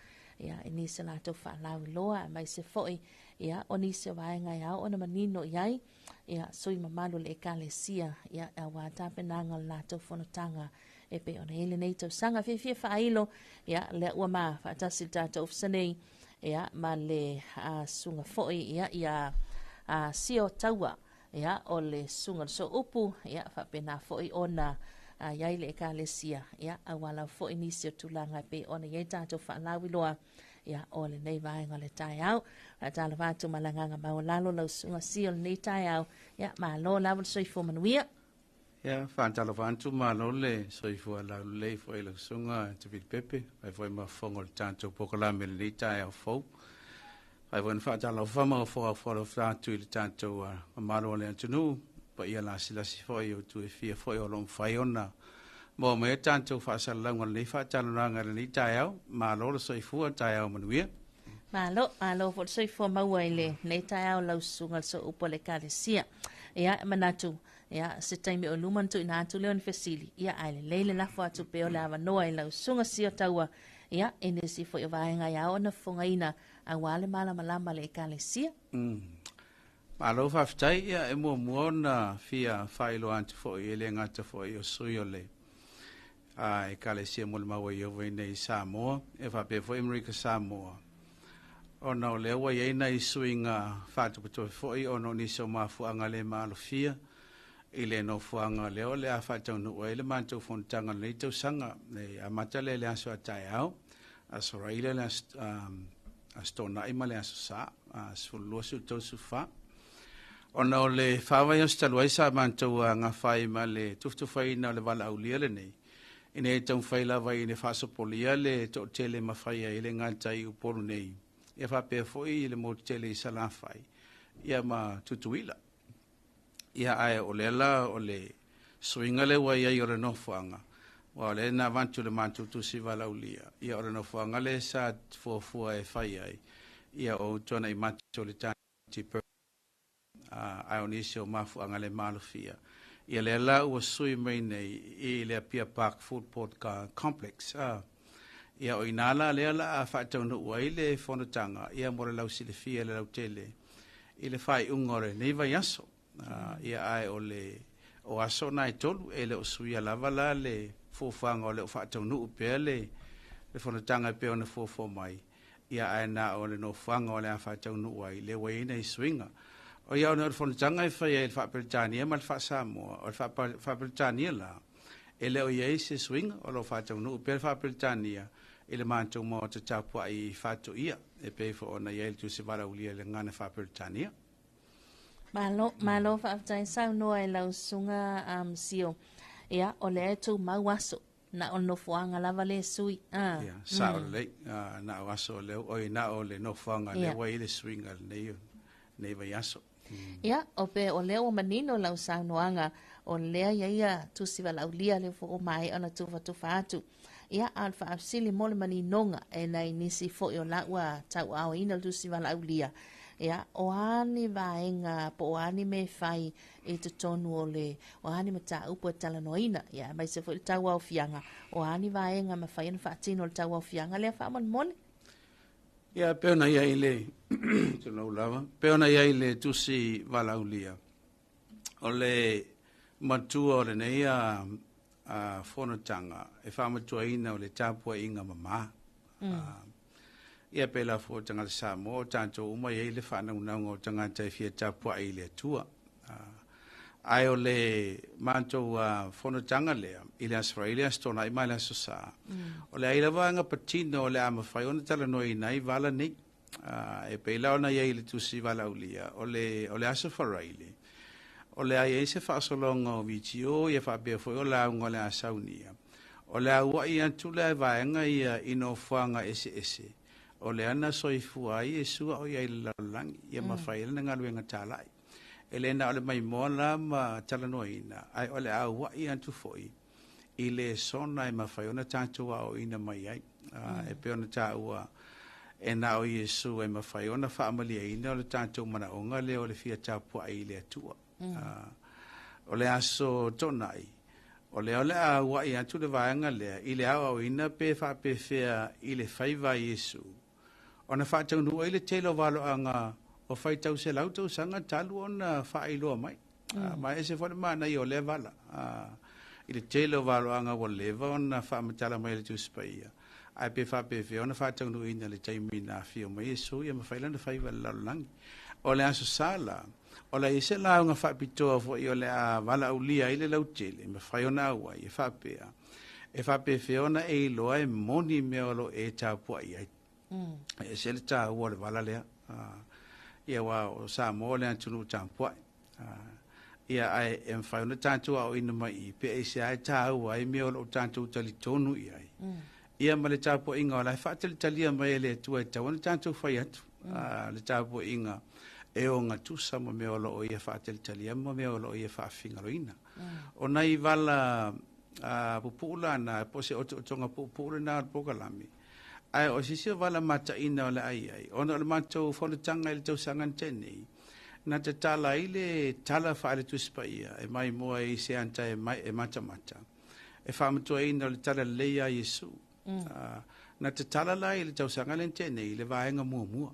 Ia, i nisi o latou faalauiloa, aemaise foi, ia, o nisi o vaega e ao ona manino i ai, ia, sui mamalu o le Ekalesia, ia, auā tapenaga o le latou fonotaga e pei ona i ai lenei tausaga. Fiafia faailo, ia, lea ua ma faatasi le tatou ofisa nei, ia, ma le susuga foi, ia, ia a, Sio Taua, ia, o le susuga o le Sooupu, ia, faapena foi ona i ai le Ekalesia, ia, auā lava foi nisi o tulaga e pei ona i ai tatou faalauiloa, ia, o lenei vaega o le taeao. Faatalofa atu ma le agaga maualalo lau susuga Sio lenei taeao, ia, malo lava le soifua manuia. Ia, faatalofa atu, malo le soifua laulelei foi i lau susuga Tavili Pepe, fai foi ma fofoga o le tatou polokalame i lenei taeao fou. Fai foi na faatalofa ma foafoalofa atu i le tatou mamalu o le atunuu, paia lasilasi foi o itu e fia foi o lo o mafai ona maua mai ai tatou faasalalauga o lenei faatalanoaga i lenei taeao. Malo le soifua, taeao manuia. Malo, malo foi le soifua maua i lenei taeao lau susuga le Sooupu o le Ekalesia. Ia, e manatu, ia, se taimi o luma na tuuina atu lea o ni fesili, ia, ae lelei le lafo atu pea o le avanoa i lau susuga Sio Taua, ia, i nisi foi o vaega e ao ona fofogaina auā le malamalama a le Ekalesia. Malo faafetai. Ia, e muamua ona fia faailoa atu foi, e le gata foi o sui o le Ekalesia Molimau a Ieova i nei i Samoa, e faapea foi Amerika Samoa, ona o lea ua i ai nai suiga faatopetope foi ona o nisi o mafuaaga le maalofia i le nofoaga lea o le a faataunuu ai le matou fonotaga o lenei tausaga. E amata lea i le aso a taeao, aso Raila, le aso Toonai ma le aso Sa, 12, 13, 14. Ona o le faavai aso talu ai sa matou gafa ai ma le tufatufaina o le valaaulia lenei, ina ia taumafai lava ina faasopolia le toatele mafai ai le gata i Upolu nei, ia faapea foi le motu tele i Salafai, ia ma Tutuila. Ia ae o lea la o le suiga lea ua i ai o le nofoaga, aua o lea na avatu le matou tusi valaaulia, ia o le nofoaga lea sa fuafua e fai ai, ia o tuanai matou o le Tati ae o nisi o mafuaaga le maalofia, ia lea la ua sui mai nei i le Apia Park Football Complex. Ia o ina la lea la a faataunuu ai le fonotaga, ia mo le lausilafia i le lautele i le faaiuga o lenei vaiaso. Ia ae o le o aso na e tolu e le o suia lava la le fuafuaga o le o faataunuu pea le fonotaga e pei ona fuafua mai, ia ae na o le nofoaga o le a faataunuu ai lea ua i ai nai suiga. O ia ona o le fonotaga e fai ai i le Faa-Peretania ma le Faa-Samoa, o le Faa-Peretania la, e le o i ai se suiga, o lo o faataunuu pea le Faa-Peretania i le matou maota tapuai i Faatoia, e pei foi ona i ai le tusi valaaulia i le gagana Faa-Peretania. Malo, malo faafetai saunoa i lau susuga Sio. Ia, o lea e tumau aso, na o le nofoaga lava le sui. Ia, sao lelei, na o aso lea, oi, na o le nofoaga lea ua i ai le suiga lenei vaiaso. Ia, o pe o lea ua manino lau saunoaga, o lea ia ia tusi valaaulia lea foi ua maea ona tufatufa atu. Ia, a o le faafesili mo le maninoga e nai nisi foi o la ua tauaaoina le tusi valaaulia, ia, o a ni vaega po o a ni mea e fai i totonu o le, o a ni mataupu e talanoaina, ia, aemaise foi le tauaofiaga, o a ni vaega e mafai ona faatino le tauaofiaga lea faamolemole? Ia, e pei ona i ai le, tulou lava, e pei ona i ai le tusi valaaulia, o le matua o lenei a fonotaga e faamatuaina o le tapuaiga mamā. Ia pēlā foi o tagata Samoa, o tatou uma e i ai le faanaunauga o tagata e fia tapuai i le Atua. Ae o le matou fonotaga lea i le Aso Faraile, Aso Toonai ma le Aso Sa, o le a i ai lava aga patino o le a mafai ona talanoaina ai vala nei. E pei la ona i ai i le tusi valaaulia, o le Aso Faraile, o le a i ai se faasologa o VGO, ia faapea foi o lauga o le a saunia. O le a ua'i atu lea e vaega ia i nofoaga eseese, o lea na soifua ai Iesu a o i ai i le lalolagi, ia ma fai ai lana galuega talai. E le na o le maimoa la ma talanoaina, ae o le a ua'i atu foi i lesona e mafai ona tatou aoaoina mai ai. E pei ona taua e na o Iesu e mafai ona faamalieina o le tatou manaoga lea o le fia tapuai i le Atua. O le aso Toonai, o lea o le a auai atu le vaega lea i le aoaoina pe faapefea i le faiva a Iesu ona faataunuu ai le tele o valoaga o faitau selau tausaga talu ona faailoa mai. Ma e ese foi le manaia o lea vala i le tele o valoaga ua leva ona faamatala mai e le Tusi Paia, ae pe faapefea ona faataunuuina i le taimi na afio mai Iesu ia ma fai lana faiva i le lalolagi. O le Aso Sa la, o le a i ai se lauga faapitoa foi o le a valaaulia ai le lautele e mafai ona auai e faapea, e faapefea ona e iloa e moni mea o lo o e tapuai ai. E ese le taua o le vala lea. Ia aua o Samoa o le atunuu tapuai. Ia ae e mafai ona tatou aoaoina mai i i pe aisea e taua ai mea o lo o tatou talitonu i ai. Ia ma le tapuaiga o la e faatalitalia mai e le Atua e tatau ona tatou fai atu le tapuaiga e ogatusa ma mea o lo o ia faatalitalia ma mea o lo o ia faafigaloina. O nai vala pupuu la na, po o se otootoga puupuu lena o le polokalame, ae o se isi o vala mataina o le a i ai, ona o le matou fonotaga i le tausaga na tea nei, na tatala ai le tala faale-Tusi Paia e maimoa ai i se ata e matamata, e faamatuaina o le tala lelei ia Iesu. Na tatala la i le tausaga lea na tea nei i le vaega muamua.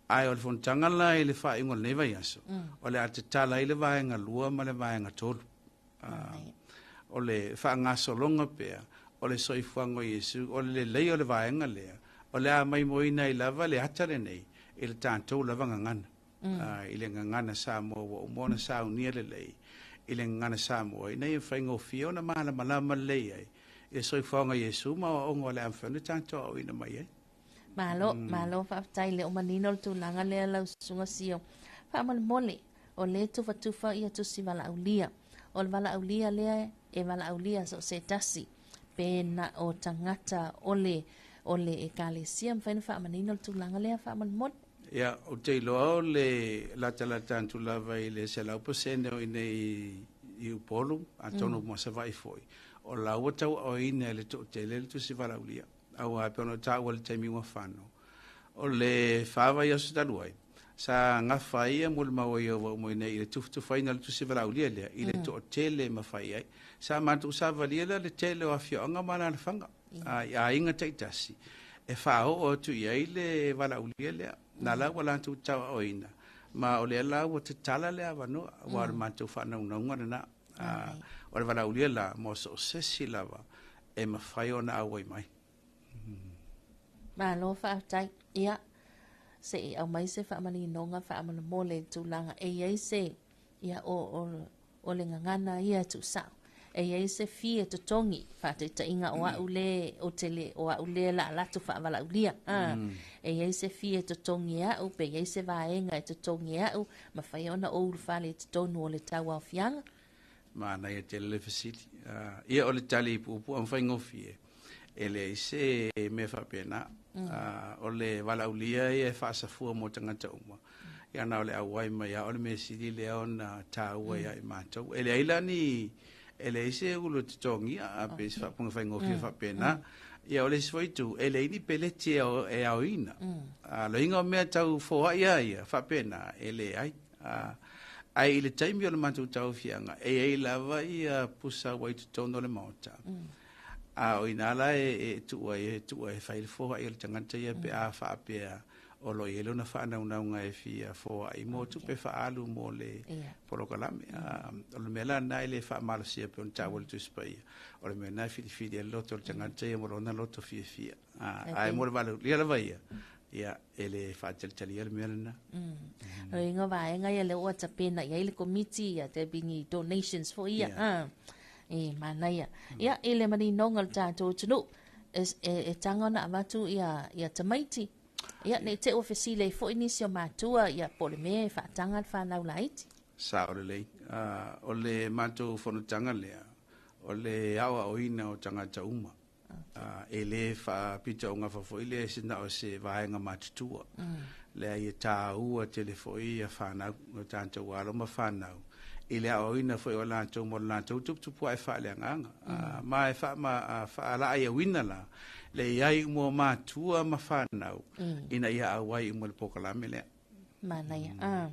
Ae o le fonotaga la i le faaiuga o lenei vaiaso, o le a tatala ai le vaega lua ma le vaega tolu. O le faagasologa pea o le soifuaga o Iesu, o le lelei o le vaega lea, o le a maimoaina ai lava le ata lenei i le tatou lava gagana. I le gagana Samoa ua uma ona saunia lelei i le gagana Samoa ina ia faigofie ona malamalama lelei ai i le soifuaga o Iesu ma aoaoga o le a mafai ona tatou aoaoina mai ai. Malo, malo faafetai le o manino le tulaga lea lau susuga Sio. Faamolemole, o lea e tufatufa ia tusi valaaulia. O le valaaulia lea e valaaulia so o se tasi pe na o tagata o le o le ekalesia. Mafai ona faamanino le tulaga lea faamolemole? Ia, ou te iloa o le latalata atu lava i le 100% o i inei i Upolu, atonu ma Savaii foi, o la ua tauaoina e le toatele le tusi valaaulia. Aua e pei ona taua i le taimi ua fano, o le fa vaiaso talu ai, sa gafa ai ia molimau a Ieova uma i inei i le tufatufaina o le tusi valaaulia lea i le toatele e mafai ai. Sa matou savalia la le tele o afioaga ma alaalafaga i aiga taitasi e faaoo atu i ai le valaaulia lea. Na la ua latou tauaoina, ma o lea la ua tatala le avanoa, aua o le matou faanaunauga lena. O le valaaulia la mo so o se isi lava e mafai ona auai mai. Malo faafetai. Ia, se i aumai se faamaninoga faamolemole i le tulaga e i ai se, ia, o, o, o le gagana ia e tuusao. E i ai se fee e totogi, faataitaiga o au le, ou te le, o au le la alu atu faavalaaulia. E i ai se fee e totogi e au, pe i ai se vaega e totogi e au, mafai ona ou ulufale i totonu o le tauaofiaga. Manaia tele le fesili. Ia o le tali puupuu ma faigofie, e leai se mea faapena. O le valaaulia ia e faasafua mo tagata uma. Ia na o le auai mai lava o le mea sili lea ona taua ia i matou. E leai la ni, e leai se ulu e totogia, a pe se faapuga faigofie faapena. Ia o le isi foi itu, e leai ni peleti e aoina. Loiga o mea tau foai lava ia faapena, e leai. Ae i le taimi o le matou tauaofiaga, e i ai lava ia pusa ua i totonu o le maota. A o ina la e tuu ai, e tuu ai e fai le foai o le tagata ia pe a faapea o lo o i ai lona faanaunauga e fia foai mo tupe faaalu mo le polokalame. O le mea la lena e le faamalosia pei ona taua e le Tusi Paia, o le mea lena e filifili ai le loto o le tagata ia mo lona loto fiafia. Ae mo le valaaulia lava ia, ia, e le faatalitalia le mea lena. Loiga o vaega ia lea ua tapena i ai le komiti, ia there be ni donations foi ia. E manaia. Ia, i le maninoga o le tatou atunuu, e taga ona avatu ia tamaiti. Ia, ne i te i ua fesili ai foi nisi o matua, ia, po o le mea e faataga le fanau laiti. Sao lelei. O le matou fonotaga lea, o le aoaoina o tagata uma. E le faapitoaugafa foi lea se na o se vaega matutua. Lea ia taua tele foi ia fanau, o tatou alo ma fanau, i le aoaoina foi o latou mo le latou tuputupuaʻe faaleagaga. Ma e faalaaiauina la le i ai uma o matua ma fanau ina ia auai uma i le polokalame lea. Manaia.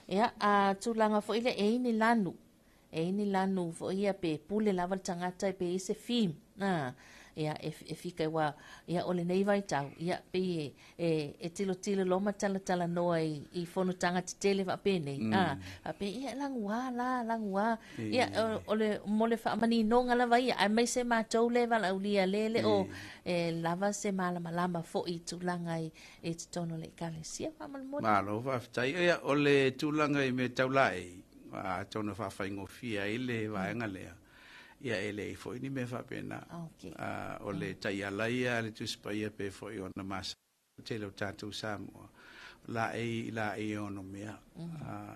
Ia, a tulaga foi lea, e i ai ni lanu. E i ai ni lanu foi ia pe pule lava le tagata pe i ai se theme. Ia, e fika aua, ia, o lenei vaitau, ia, pei e tilotilo loa ma talatalanoa i fonotaga tetele faapenei, faapea, ia, lagua la, lagua. Ia, o le, mo le faamaninoga lava ia, aemaise matou lea e valaaulia lea e le o lava se malamalama foi i tulaga i totonu o le Ekalesia, faamolemole. Malo faafetai. Ia, o le tulaga i mea tau laei, atonu e faafaigofie ai le vaega lea, ia e leai foi ni mea faapena. O le taiala ia a le Tusi Paia pei foi ona masani le tele o tatou Samoa, laei laei e onomea,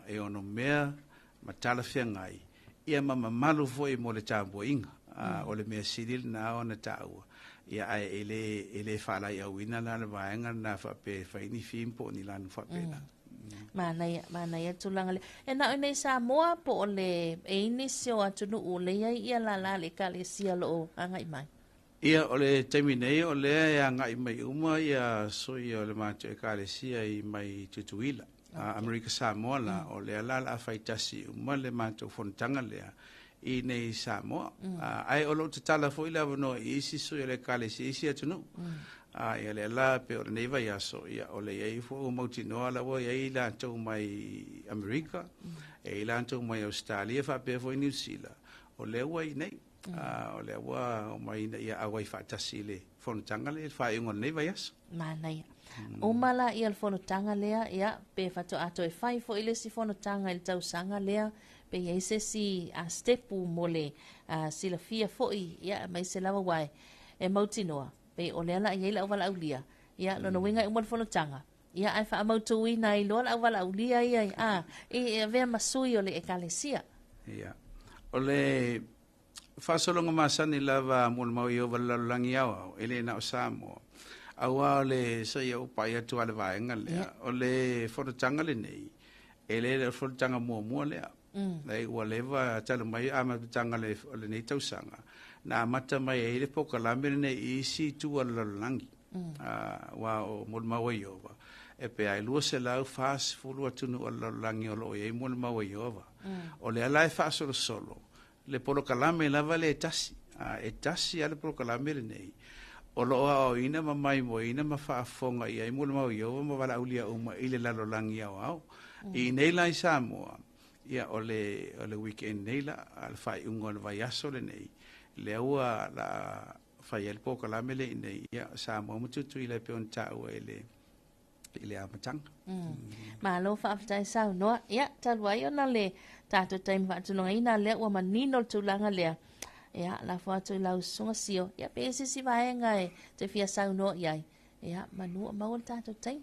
e onomea ma talafeagai, ia ma mamalu foi mo le tapuaiga. O le mea sili lena ona taua, ia ae e le e le faalaeiauina la le vaega lena faapea e fai ni theme po o ni lanu faapena. Manaia, manaia le tulaga lea. E na o i inei i Samoa po o le e i ai nisi o atunuu o lea e i ai ia lala a le Ekalesia o lo o agai mai? Ia, o le taimi nei o lea e agai mai uma ia sui o le matou Ekalesia i mai Tutuila. Okay. Amerika Samoa la, o lea la o le a faitasi uma le matou fonotaga lea i inei i Samoa. Ae o lo o tatala foi le avanoa i isi sui o le Ekalesia i isi atunuu. Ia lea la pei o lenei vaiaso, ia o lea i ai foi ua mautinoa la ua i ai latou mai Amerika, e i ai latou mai Ausetalia faapea foi Niu Sila, o lea ua i inei. O lea ua omai ina ia auai faatasi i le fonotaga lea i le faaiuga o lenei vaiaso. Manaia. Uma la ia le fonotaga lea, ia, pe faatoa toe fai foi le isi fonotaga i le tausaga lea, pe i ai se isi stepu mo le silafia foi, ia, aemaise lava aua e mautinoa, pei o lea la e i ai le auvalaaulia, ia, lona uiga e uma le fonotaga, ia, ae faamautuina ai loa le auvalaaulia ia, i avea ma sui o le Ekalesia. Ia. O le faasologa masani lava a molimau Ieova i le lalolagi aoao, e le na o Samoa. Aua o le, se i ou pai atu lava i le vaega lea, o le fonotaga lenei, e le o le fonotaga muamua lea. Leai, ua leva talu mai amataga o lenei tausaga, na amata mai ai le polokalame lenei i isi itu o le lalolagi. Aua o molimau a Ieova, e pei lava e 240 atunuu o le lalolagi o lo o i ai molimau a Ieova. O lea la e faasolosolo le polokalame lava lea e tasi. E tasi lava le polokalame lenei o lo o aoaoina ma maimoaina ma faafofoga i ai molimau a Ieova ma valaaulia uma i le lalolagi aoao. I inei la i Samoa, ia o le, o le weekend nei la, le faaiuga o le vaiaso lenei, lea ua la fai ai le polokalame lea i inei, ia Samoa ma Tutuila e pei ona taua i le i le amataga. Malo faafetai saunoa. Ia, talu ai ona le tatou taimi faatulagaina lea ua manino le tulaga lea. Ia, lafo atu i lau susuga Sio. Ia, pe i ai se isi vaega e te fia saunoa i ai. Ia, manu o maua le tatou taimi.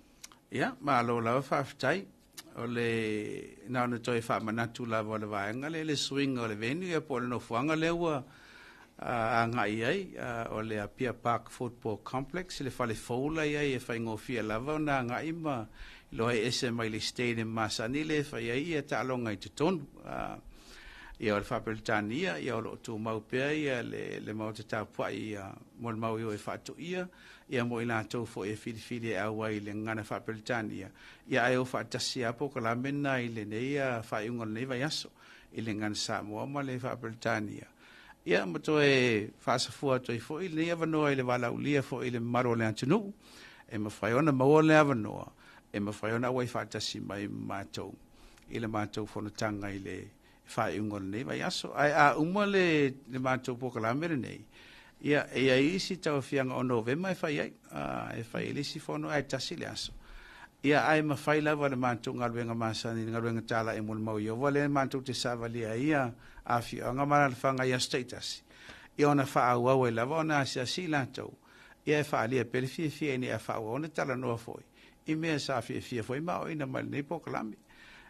Ia, malo lava faafetai. O le na ona toe faamanatu lava o le vaega lea, le suiga o le venue ia po o le nofoaga lea ua agai i ai, o le Apia Park Football Complex, le fale fou la i ai e faigofie lava ona agai ma iloa ai ese mai le stadium masani lea e fai ai ia taaloga i totonu. Ia o le Faa-Peretania, ia o lo o tumau pea ia le maota tapuai ia mo le mau i o e faatoia, ia mo i latou foi e filifili e auai i le gagana Faa-Peretania, ia ae o faatasi lava polokalame lena i lenei faaiuga o lenei vaiaso i le gagana Samoa ma le Faa-Peretania. Ia ma toe faasafua atu ai foi lenei avanoa i le valaaulia foi i le mamalu o le atunuu, e mafai ona maua le avanoa, e mafai ona auai faatasi mai ma matou i le matou fonotaga i le faaiuga o lenei vaiaso. Ae a uma le matou polokalame lenei, ia, e i ai isi tauaofiaga o Novema e fai ai, e fai ai le isi fono ae tasi le aso. Ia, ae mafai lava le matou galuega masani, le galuega talai mo le mau Ieova lea matou te savalia ai ia afioaga ma alaalafaga i aso taitasi, ia ona faaauau ai lava ona asiasi i latou, ia e faaalia pea le fiafia ina ia faaauau ona talanoa foi i mea sa fiafia foi ma aoaoina mai lenei polokalame.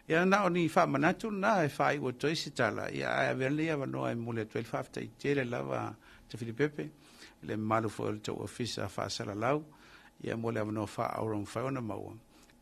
Ia na o ni faamanatu lena e faaiu atu ai se tala, ia ae avea lenei avanoa e momoli atu ai le faafetai tele lava Tafilipepe, i le mamalu foi o le tou ofisa faasalalau, ia mo le avanoa faaauro ua mafai ona maua,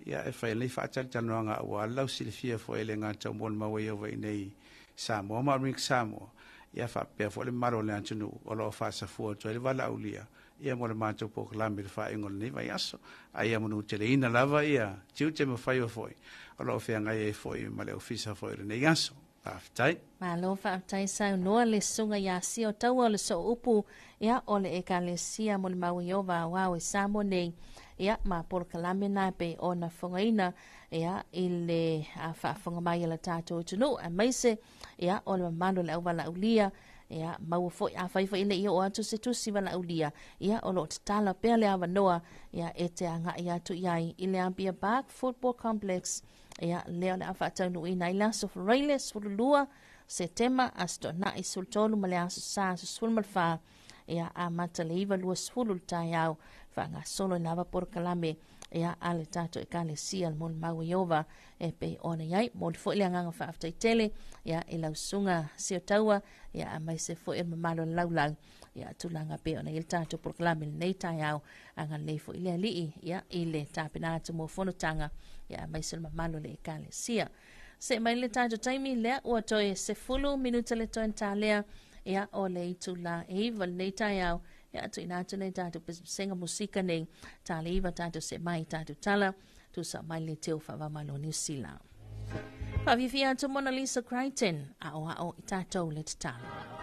ia e fai ai lenei faatalatalanoaga aua le lausilafia foi e le gata o molimau ai Ieova i inei Samoa ma All Samoa ia faapea foʻi le mamalu o le atunuu o loo faasafua atu ai le valaaulia ia mo le matou polokalame le faaiuga o lenei vaiaso ae ia manuteleina lava ia tiute ma faiva foʻi o loo feagai ai foʻi ma le ofisa foʻi o lenei aso. Faafetai. Malo faafetai saunoa le susuga ia Sio Taua o le Sooupu ia o le Ekalesia Molimau Ieova Aoao i Samoa nei ia ma polokalame na e pei ona fogaina ia i le faafofoga mai a le tatou atunuu aemaise ia o le mamalu o le auvalaulia ia maua foi afai foi le i oo atu se tusi valaaulia ia o loo tatala pea le avanoa ia e te agai atu i ai i le Apia Park Football Complex ia lea o le a faataunuuina ai le aso Faraile 12 Setema aso Toonai 13 ma le aso Sa aso 14 ia amata le 9:20 le taeao faagasolo i lava polokalame ia a le tatou Ekalesia le Molimau o Ieova e pei ona i ai. Momoli foi le agaga faafetai tele ia i lau susuga Siotaua ia aemaise foi o le mamalu o le laulau ia tulaga pei ona i ai le tatou polokalame i lenei taeao. Agalelei foi le Alii ia i le tapena atu mo fonotaga ia aemaise o le mamalu o le Ekalesia. Se mai le tatou taimi lea ua toe 10 minuta le toe talea ia o le itula e 9 lenei taeao ia tuuina atu nei tatou pesega musika nei tale iva tatou se mai tatou tala tusa mai le teu faavamalo Niu Sila. Faafiafia atu Mona Lisa Crichton aoao i tatou le tatalo.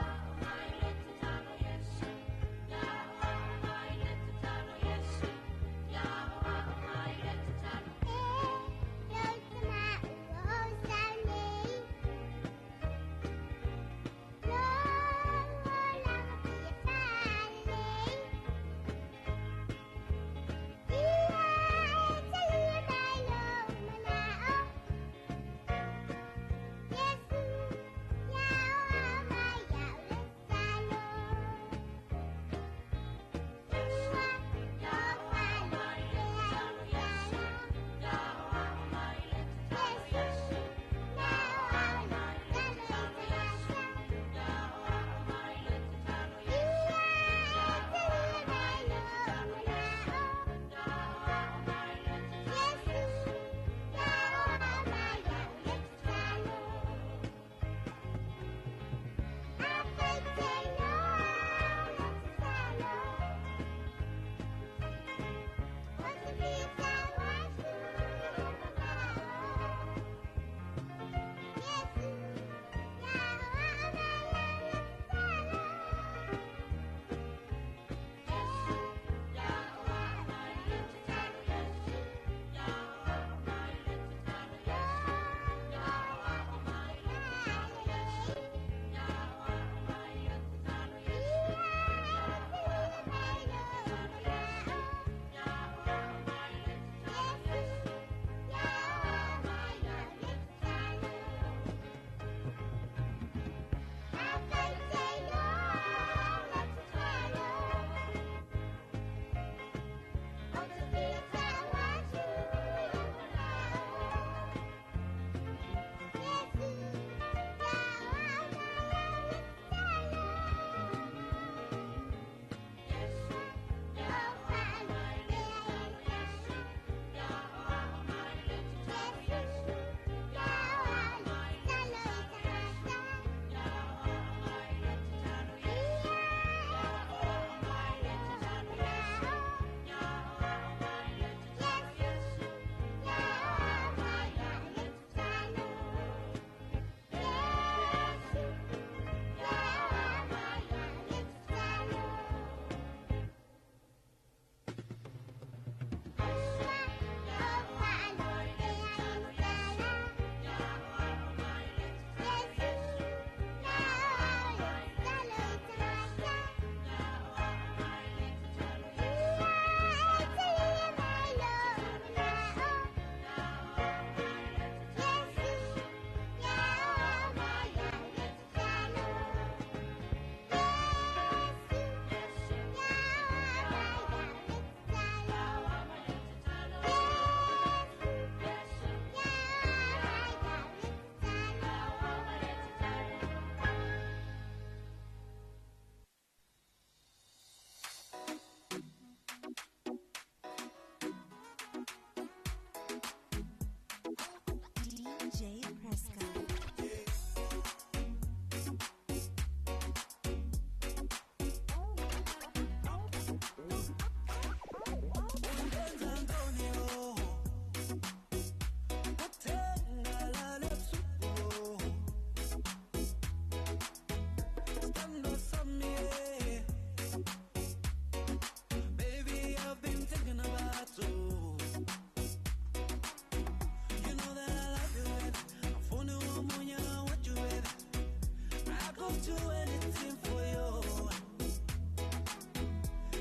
do anything for you.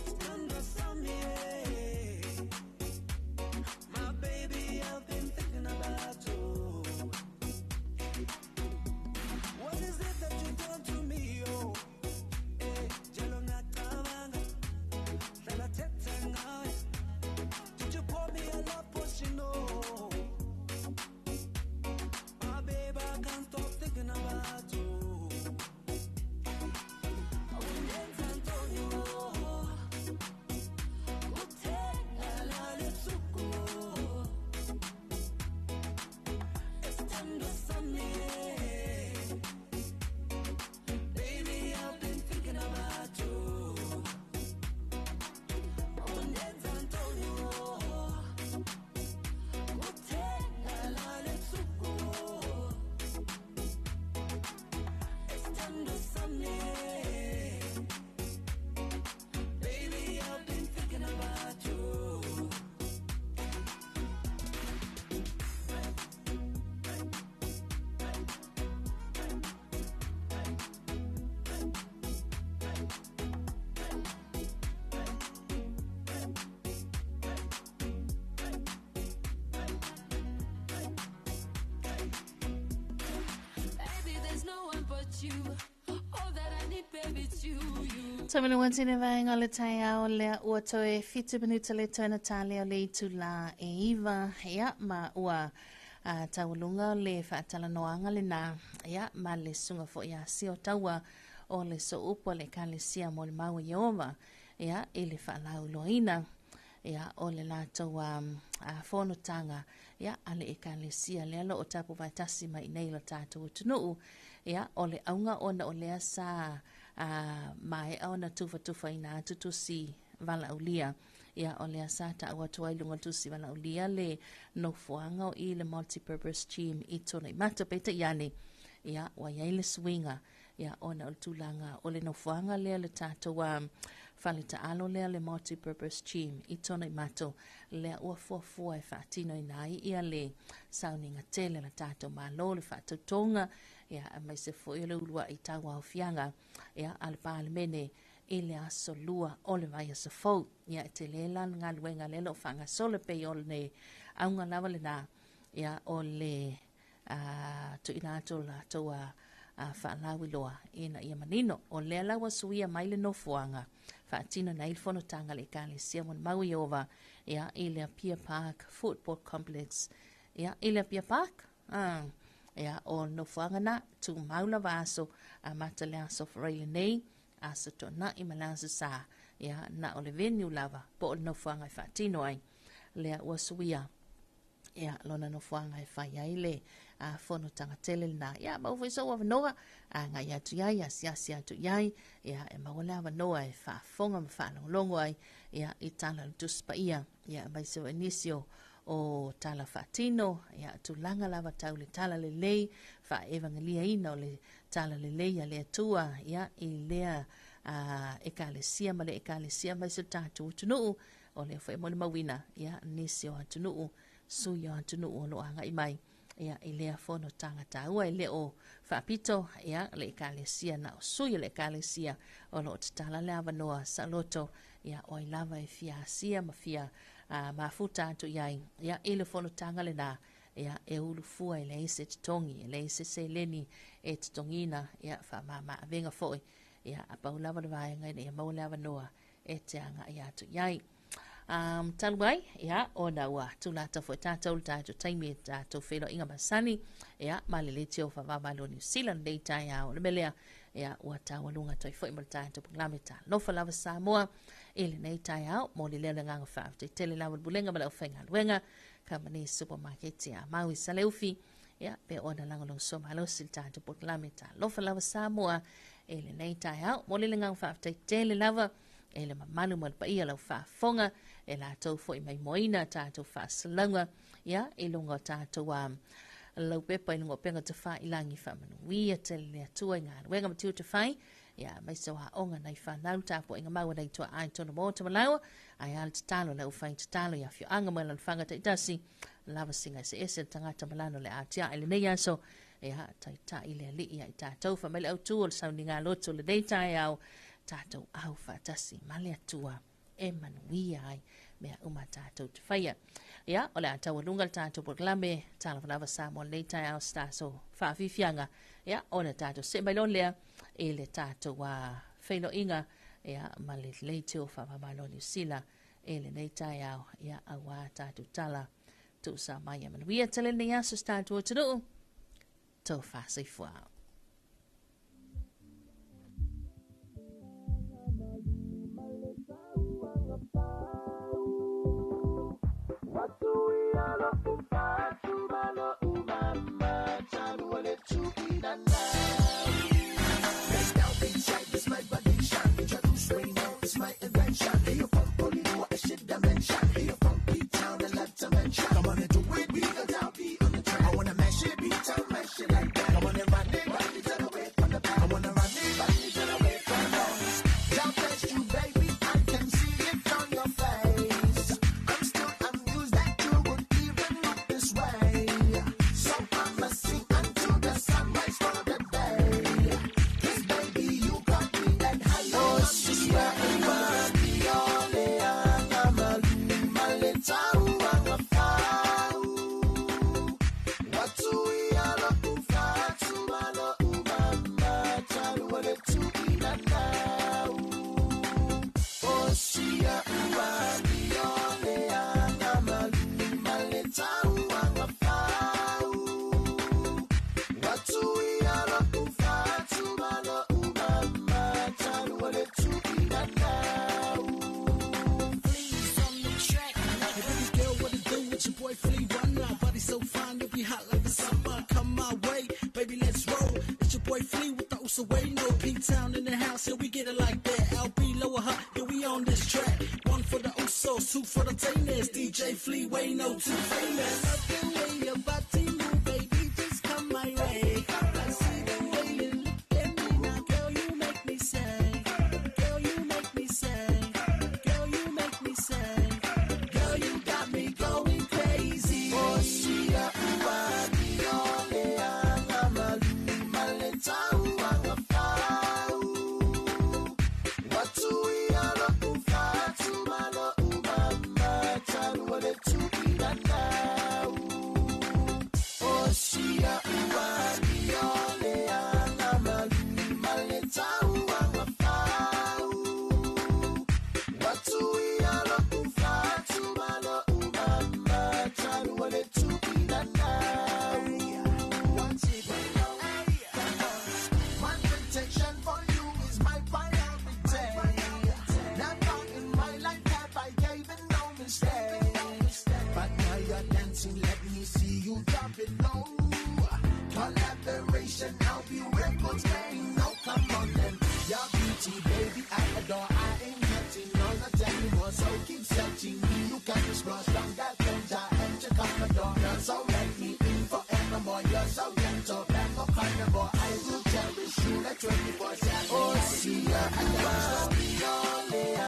Stand beside me, my baby. I've been thinking about you. What is it that you done to me, oh? Eh, njalo ngiyacabanga, hlala thetha ngawe. Did you pour me a love potion, oh? My babe, I can't stop thinking about you. Ungenza ntoni, oh? Uthenga ebusuku. Isithando sami, Baby, I've been thinking about you. Ungenza ntoni, oh? Uthenga ebusuku. Isithando sami, Baby, I've been thinking about you. Baby, there's no one but you. All that I need, baby, it's you, you. Tau manu tine vaenga o le taiao lea ua toe 7 minuta le toe na tale o le itula e 9 ia ma ua taualuga o le faatalanoaga lenā ia ma le susuga foi ia Sio Taua o le Sooupu a le Ekalesia mo le Mau a Ieova ia i le faalauiloaina ia o le latou fonotaga ia a le Ekalesia lea o loo tapu vaetasi mai nei lo tatou atunuu ia o le auga ona o lea sa maea ona tufatufaina atu tusi valaaulia ia o lea sa taua atu ai luga o le tusi valaaulia le nofoaga o i le multipurpose gym i Tuanaimato peitai ane ia ua iai le suiga ia ona o le tulaga o le nofoaga lea le tatou fale taalo lea le multipurpose gym i Tuanaimato lea ua fuafua e faatinoina ai ia le sauniga tele a le tatou Malo le faatautoga ia aemaise foi o le uluai tauaofiaga ia a le Palemene i le aso 2 o le vaiaso fou. Ia e tele la le galuega lea o loo faagasolo pei o le auga lava lenā ia o le tuuina atu o latou faalauiloa ina ia manino. O lea la ua suia mai le nofoaga faatino nei le fonotaga a le Ekalesia mo le Mau Ieova ia i le Apia Park Football Complex ia i le Apia Park ia o le nofoaga na tumau lava aso amata le aso Faraile lenei aso Toonai ma le aso Sa ia na o le venue lava po o le nofoaga e faatino ai lea ua suia ia lona nofoaga e fai ai le fonotaga tele lenā. Ia maua foi sou avanoa agai atu iai, asiasi atu iai, ia e maua le avanoa e faafofoga ma faalogologo ai ia i tala o le Tusi Paia, ia aemaise foi nisi o o tala faatino, ia tulaga lava tau le tala lelei, faaevageliaina o le tala lelei a le Atua, ia i lea ekalesia ma le ekalesia aemaise o le tatou atunuu, o lea foi e molimauina ia nisi o atunuu, sui o atunuu o loo agai mai ia i lea fonotaga taua. E le o faapito ia le ekalesia na o sui o le ekalesia o loo tatala le avanoa saoloto ia o ai lava e fia asia ma fia mafuta atu iai ia i le fonotaga lenā ia e ulufua e leai se totogi, e leai se seleni e totogiina ia faamama avega foi ia a pau lava le vaega ina ia maua le avanoa e te agai atu iai. Talu ai, ia, ona ua tulata foi tātou le tatou taimi e tatou feiloaiga masani, ia, ma le leitio faavavalo o Niu Sila lenei taeao. O le mea lea, ia, ua taualuga atu ai foi ma le tatou polokalame Talofa Lava Samoa i lenei taeao. Momoli lea o le agaga faafetai tele lava i le Pulega ma le aufaigaluega, Kamani Supermarket a Maui Saleufi, ia, pe ona lagolagosua malosi le tatou polokalame Talofa Lava Samoa i lenei taeao. Momoli le agaga faafetai tele lava e le mamalu ma le paia lau faafofoga e latou foi maimoaina tatou faasalauga ia i luga o tatou laupepa i luga o upega tafailagi. Faamanuia tele le Atua i galuega ma tiute fai ia aemaise o aoga nai fanau tapuaiga mau nai tuaa i tonu maota ma laua ae a le tatalo le aufai tatalo i afioaga ma alaalafaga taitasi lava singa eseese le tagata ma lana o le a tiae lenei aso. Ia, taitai le Alii ia i tatou. Fai mai le autu o le sauniga loto o lenei taeao, tatou au faatasi ma le Atua e manuia ai mea uma tatou te faia. Ia, o le a taualuga le tatou polokalame Talofa Lava Samoa lenei taeao se tatou faafiafiaga. Ia, ona tatou see mai loa lea i le tatou feiloaiga ia, ma le leitio faamamalo Niu Sila i lenei taeao, ia, auā tatou tala tuusa mai. Ia manuia tele lenei aso se tatou atunuu. Tofa soifua. P-Town in the house, yeah, we get it like that. LB Lower Hutt, yeah, we on this track. One for the Usos, two for the Tainers. DJ Flea, way no too famous. Love the way your body move, baby, just come my way. I see the way you look at me now, girl, you make me say. Girl, you make me say. Girl, you make me say. Girl, you got me going crazy. Oh, she a So let me in forevermore. You're so